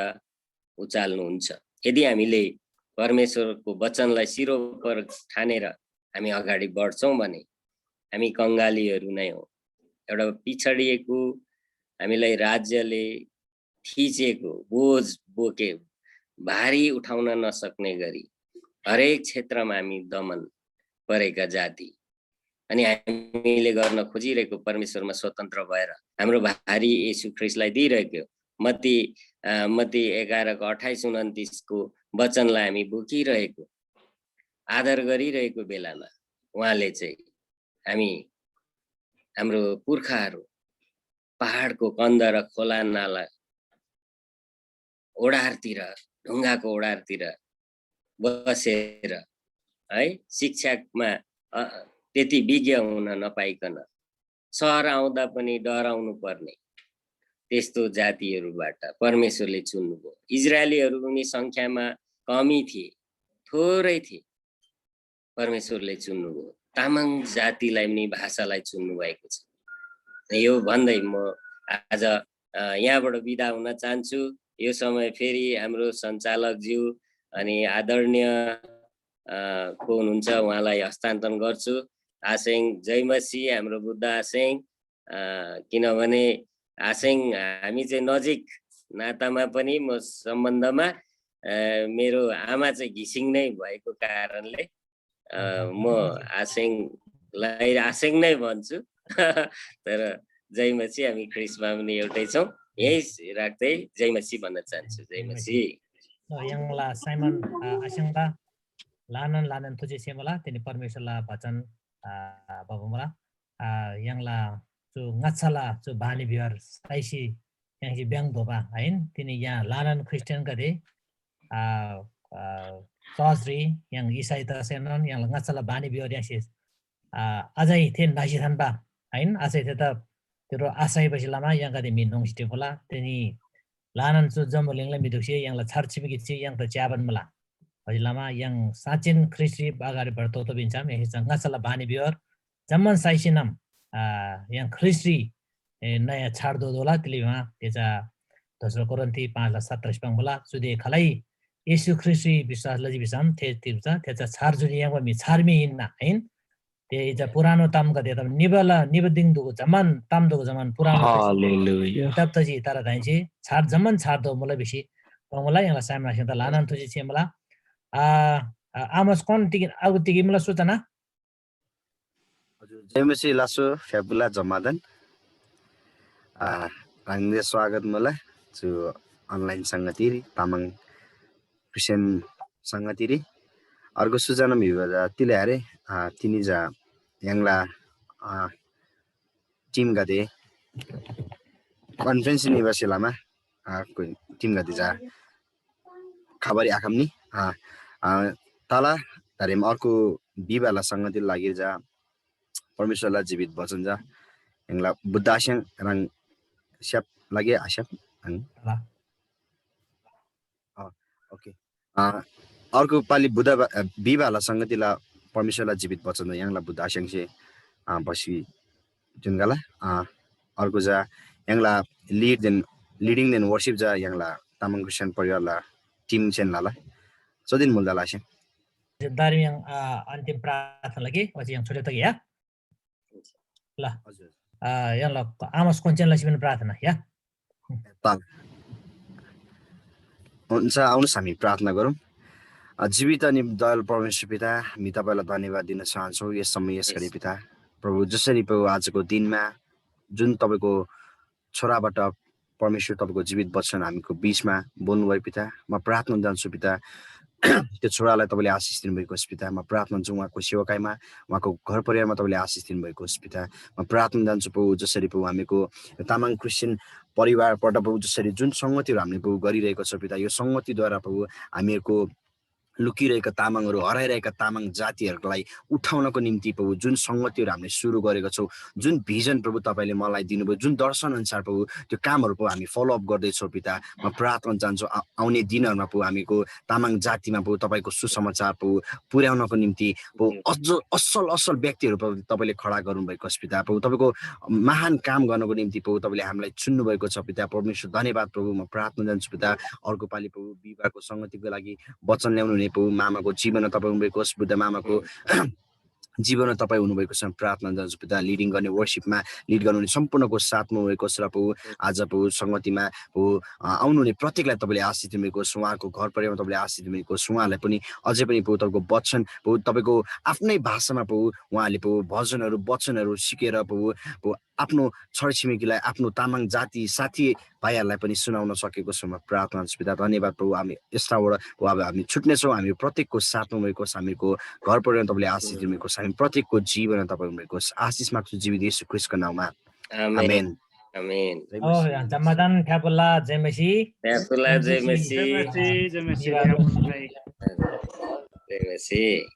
उचाल्नुहुन्छ। यदि हामीले परमेश्वरको वचनलाई शिरोपर ठानेर हामी अगाडि बढ्छौँ भने हामी कंगालीहरू नै हौ। एउटा पिछडिएको, हामीलाई राज्यले थिचेको, बोझ बोके भारी उठाउन नसक्ने गरी हरेक क्षेत्रमा हामी दमन परेका जाति अनि हामीले गर्न खोजिरहेको परमेश्वरमा स्वतन्त्र भएर हाम्रो भारी येशू ख्रीष्टलाई दिइरहेको मत्ती 11:28-29 को वचनलाई हामी बोकिरहेको आदर गरिरहेको बेलामा उहाँले चाहिँ हाम्रो पुर्खाहरू पहाडको कन्द र खोला नाला ओडारतिर ढुङ्गाको ओडारतिर बसेर है शिक्षामा त्यति विज्ञ हुन नपाइकन सहर आउँदा पनि डराउनु पर्ने त्यस्तो जातिहरूबाट परमेश्वरले चुन्नुभयो। इजरायलीहरू पनि संख्यामा कमी थिए, थोरै थिए, परमेश्वरले चुन्नुभयो। तामाङ जातिलाई पनि भाषालाई चुन्नु भएको छ। यो भन्दै म आज यहाँबाट बिदा हुन चाहन्छु। यो समय फेरि हाम्रो सञ्चालकज्यू अनि आदरणीय को हुनुहुन्छ उहाँलाई हस्तान्तरण गर्छु। आसेङ जय मसी, हाम्रो बुद्ध आसेङ। किनभने आसेङ हामी चाहिँ नजिक नातामा पनि म सम्बन्धमा मेरो आमा चाहिँ घिसिङ नै भएको कारणले म आसेङलाई आसेङ नै भन्छु। तर जय मसी, हामी क्रिस्मा पनि एउटै छौँ। यही राख्दै जय मसी भन्न चाहन्छु। जय मसी। यङला साइमन आसेङदा लानन तुझे सेमला तिनी परमेश्वरला वचन बाबुमला यङला जो ngachala जो बानी Bihar साइसी yang si biang doba ain tini ya lanan Christian kade Sosri yang Isai tasenon yang ngachala bani biar yang si azai ten nasi tanpa ain asai tetap tero asai basi lama yang kade minong si tepola tini lanan su jamboling la miduksi yang la charchi mikitsi yang terjaban mala basi lama yang sachin Christi bagari bertoto bincam yang ngachala bani biar zaman saisinam yang Christi नयाँ छाड दो दोला तिलीमा तेजा दोस्रो कोरिन्थी 5:17 पंगला सुदे खलाई येशू Christie विश्वास लजी बिसम थे तिरचा तेजा छार जुनियामा मि छारमी हिन्ना हैन ते इजा पुरानो ताम गदे त निबला निबदिङ दुगो जमान ताम दुगो जमान पुरानो हालेलुया तब त जी तारा दाइछि छार जमान छार दो मलाई बेसी पंगला यला सामना सित लानन तुजी छ मला आमस कोन टिकिन आगु टिकि मला सूचना हजुर जयमसी लासो फेबुला जमादन राङ्गे स्वागत मलाई जो अनलाइन संगतिरी तामाङ क्रिस्चियन संगतिरी अर्को सूचना मिबजा तिले हारे तिनी जा यांगला टिम गदे कन्फरेन्स निवासीलामा टिम गदे जा खबरी आखमनी तला तारेम अर्को बिबाला संगति लागि जा परमेश्वरलाई जीवित वचन जा यांगला बुद्धास्याङ रङ siap lagi ya siap okay अर्को पालि बुध बिबाला संगतिला परमेश्वरलाई जीवित वचन यांगला बुद्ध आशंसे बसी जुनगाला अर्को जा यांगला लिडिङ देन वर्शिप जा यांगला तामाङ क्रिस्चियन परिवारला टिम चेन लाला सदिन मुलदाला आशे dari yang antim प्रार्थना lagi masih yang sudah tadi ya lah हजुर yang lo Amos koncentrasi pen प्रार्थना ya हुन्छ आउनुस् हामी प्रार्थना गरौँ। जीवित अनि दयालु परमेश्वर पिता, हामी तपाईलाई धन्यवाद दिन चाहन्छौँ यस समय यस घडी पिता। प्रभु जसरी प्रभु आजको दिनमा जुन तपाईको छोराबाट परमेश्वर तपाईको जीवित वचन हामीको बीचमा बोल्नुभयो पिता, म प्रार्थना गर्छु पिता त्यो छोरालाई तपाईले आशिष दिनुभएको होस् पिता। म प्रार्थना गर्छु उहाँको सेवकाईमा उहाँको घर परिवारमा तपाईले आशिष दिनुभएको होस् पिता। म प्रार्थना गर्छु प्रभु जसरी प्रभु हामीको तामाङ क्रिस्चियन परिवारबाट प्रभु जसरी जुन संगतिहरू हामीले प्रभु गरिरहेको छ पिता, यो संगतिद्वारा प्रभु हामीहरूको लुकिरहेका तामाङहरू हराइरहेका तामाङ जातिहरूलाई उठाउनको निम्ति प्रभु जुन संगतिहरू हामीले सुरु गरेका छौँ, जुन भिजन प्रभु तपाईँले मलाई दिनुभयो, जुन दर्शन अनुसार प्रभु त्यो कामहरू प्रभु हामी फलोअप गर्दैछौँ पिता। म प्रार्थना चाहन्छु आउने दिनहरूमा प्रभु हामीको तामाङ जातिमा प्रभु तपाईँको सुसमाचार प्रभु पुर्याउनको निम्ति प्रभु असल व्यक्तिहरू प्रभु तपाईँले खडा गर्नुभएको छ पिता। प्रभु तपाईँको महान काम गर्नको निम्ति प्रभु तपाईँले हामीलाई चुन्नुभएको छ पिता। परमेश्वर धन्यवाद प्रभु। म प्रार्थना चाहन्छु पिता अर्को पालि प्रभु विवाहको संगतिको लागि वचन ल्याउनु प्रभु मामाको जीवनमा तपाईँ हुनुभएको होस्, बुद्ध मामाको जीवनमा तपाईँ हुनुभएको छ। प्रार्थना गर्छु पिता लिडिङ गर्ने वर्शिपमा लिड गर्नुहुने सम्पूर्णको साथमा भएको छ र प्रभु आज प्रभु संगतिमा प्रभु आउनुहुने प्रत्येकलाई तपाईँले आशिष दिनुभएको होस्, उहाँको घर परिवारमा तपाईँले आशिष दिनुभएको होस्। उहाँलाई पनि अझै पनि प्रभु तपाईँको वचन प्रभु तपाईँको आफ्नै भाषामा प्रभु उहाँले प्रभु भजनहरू वचनहरू सिकेर प्रभु आफ्नो छरछिमेकीलाई आफ्नो तामाङ जाति साथी भाइहरूलाई पनि सुनाउन सकेको छु म प्रार्थना गर्छु पिता धन्यवाद प्रभु हामी यस्ताबाट अब हामी छुट्नेछौँ हामी प्रत्येकको साथमा भएको हामीको घर परिवार तपाईँले आशिष दिनुभएको हामी प्रत्येकको जीवन तपाईँको आशिष माग्छु जीवित येशू ख्रीष्टको नाममा आमेन Amin. Jamadan Kapula Jemesi. Kapula Jemesi. जय मसीह, जय मसीह, जय मसीह। Jemesi.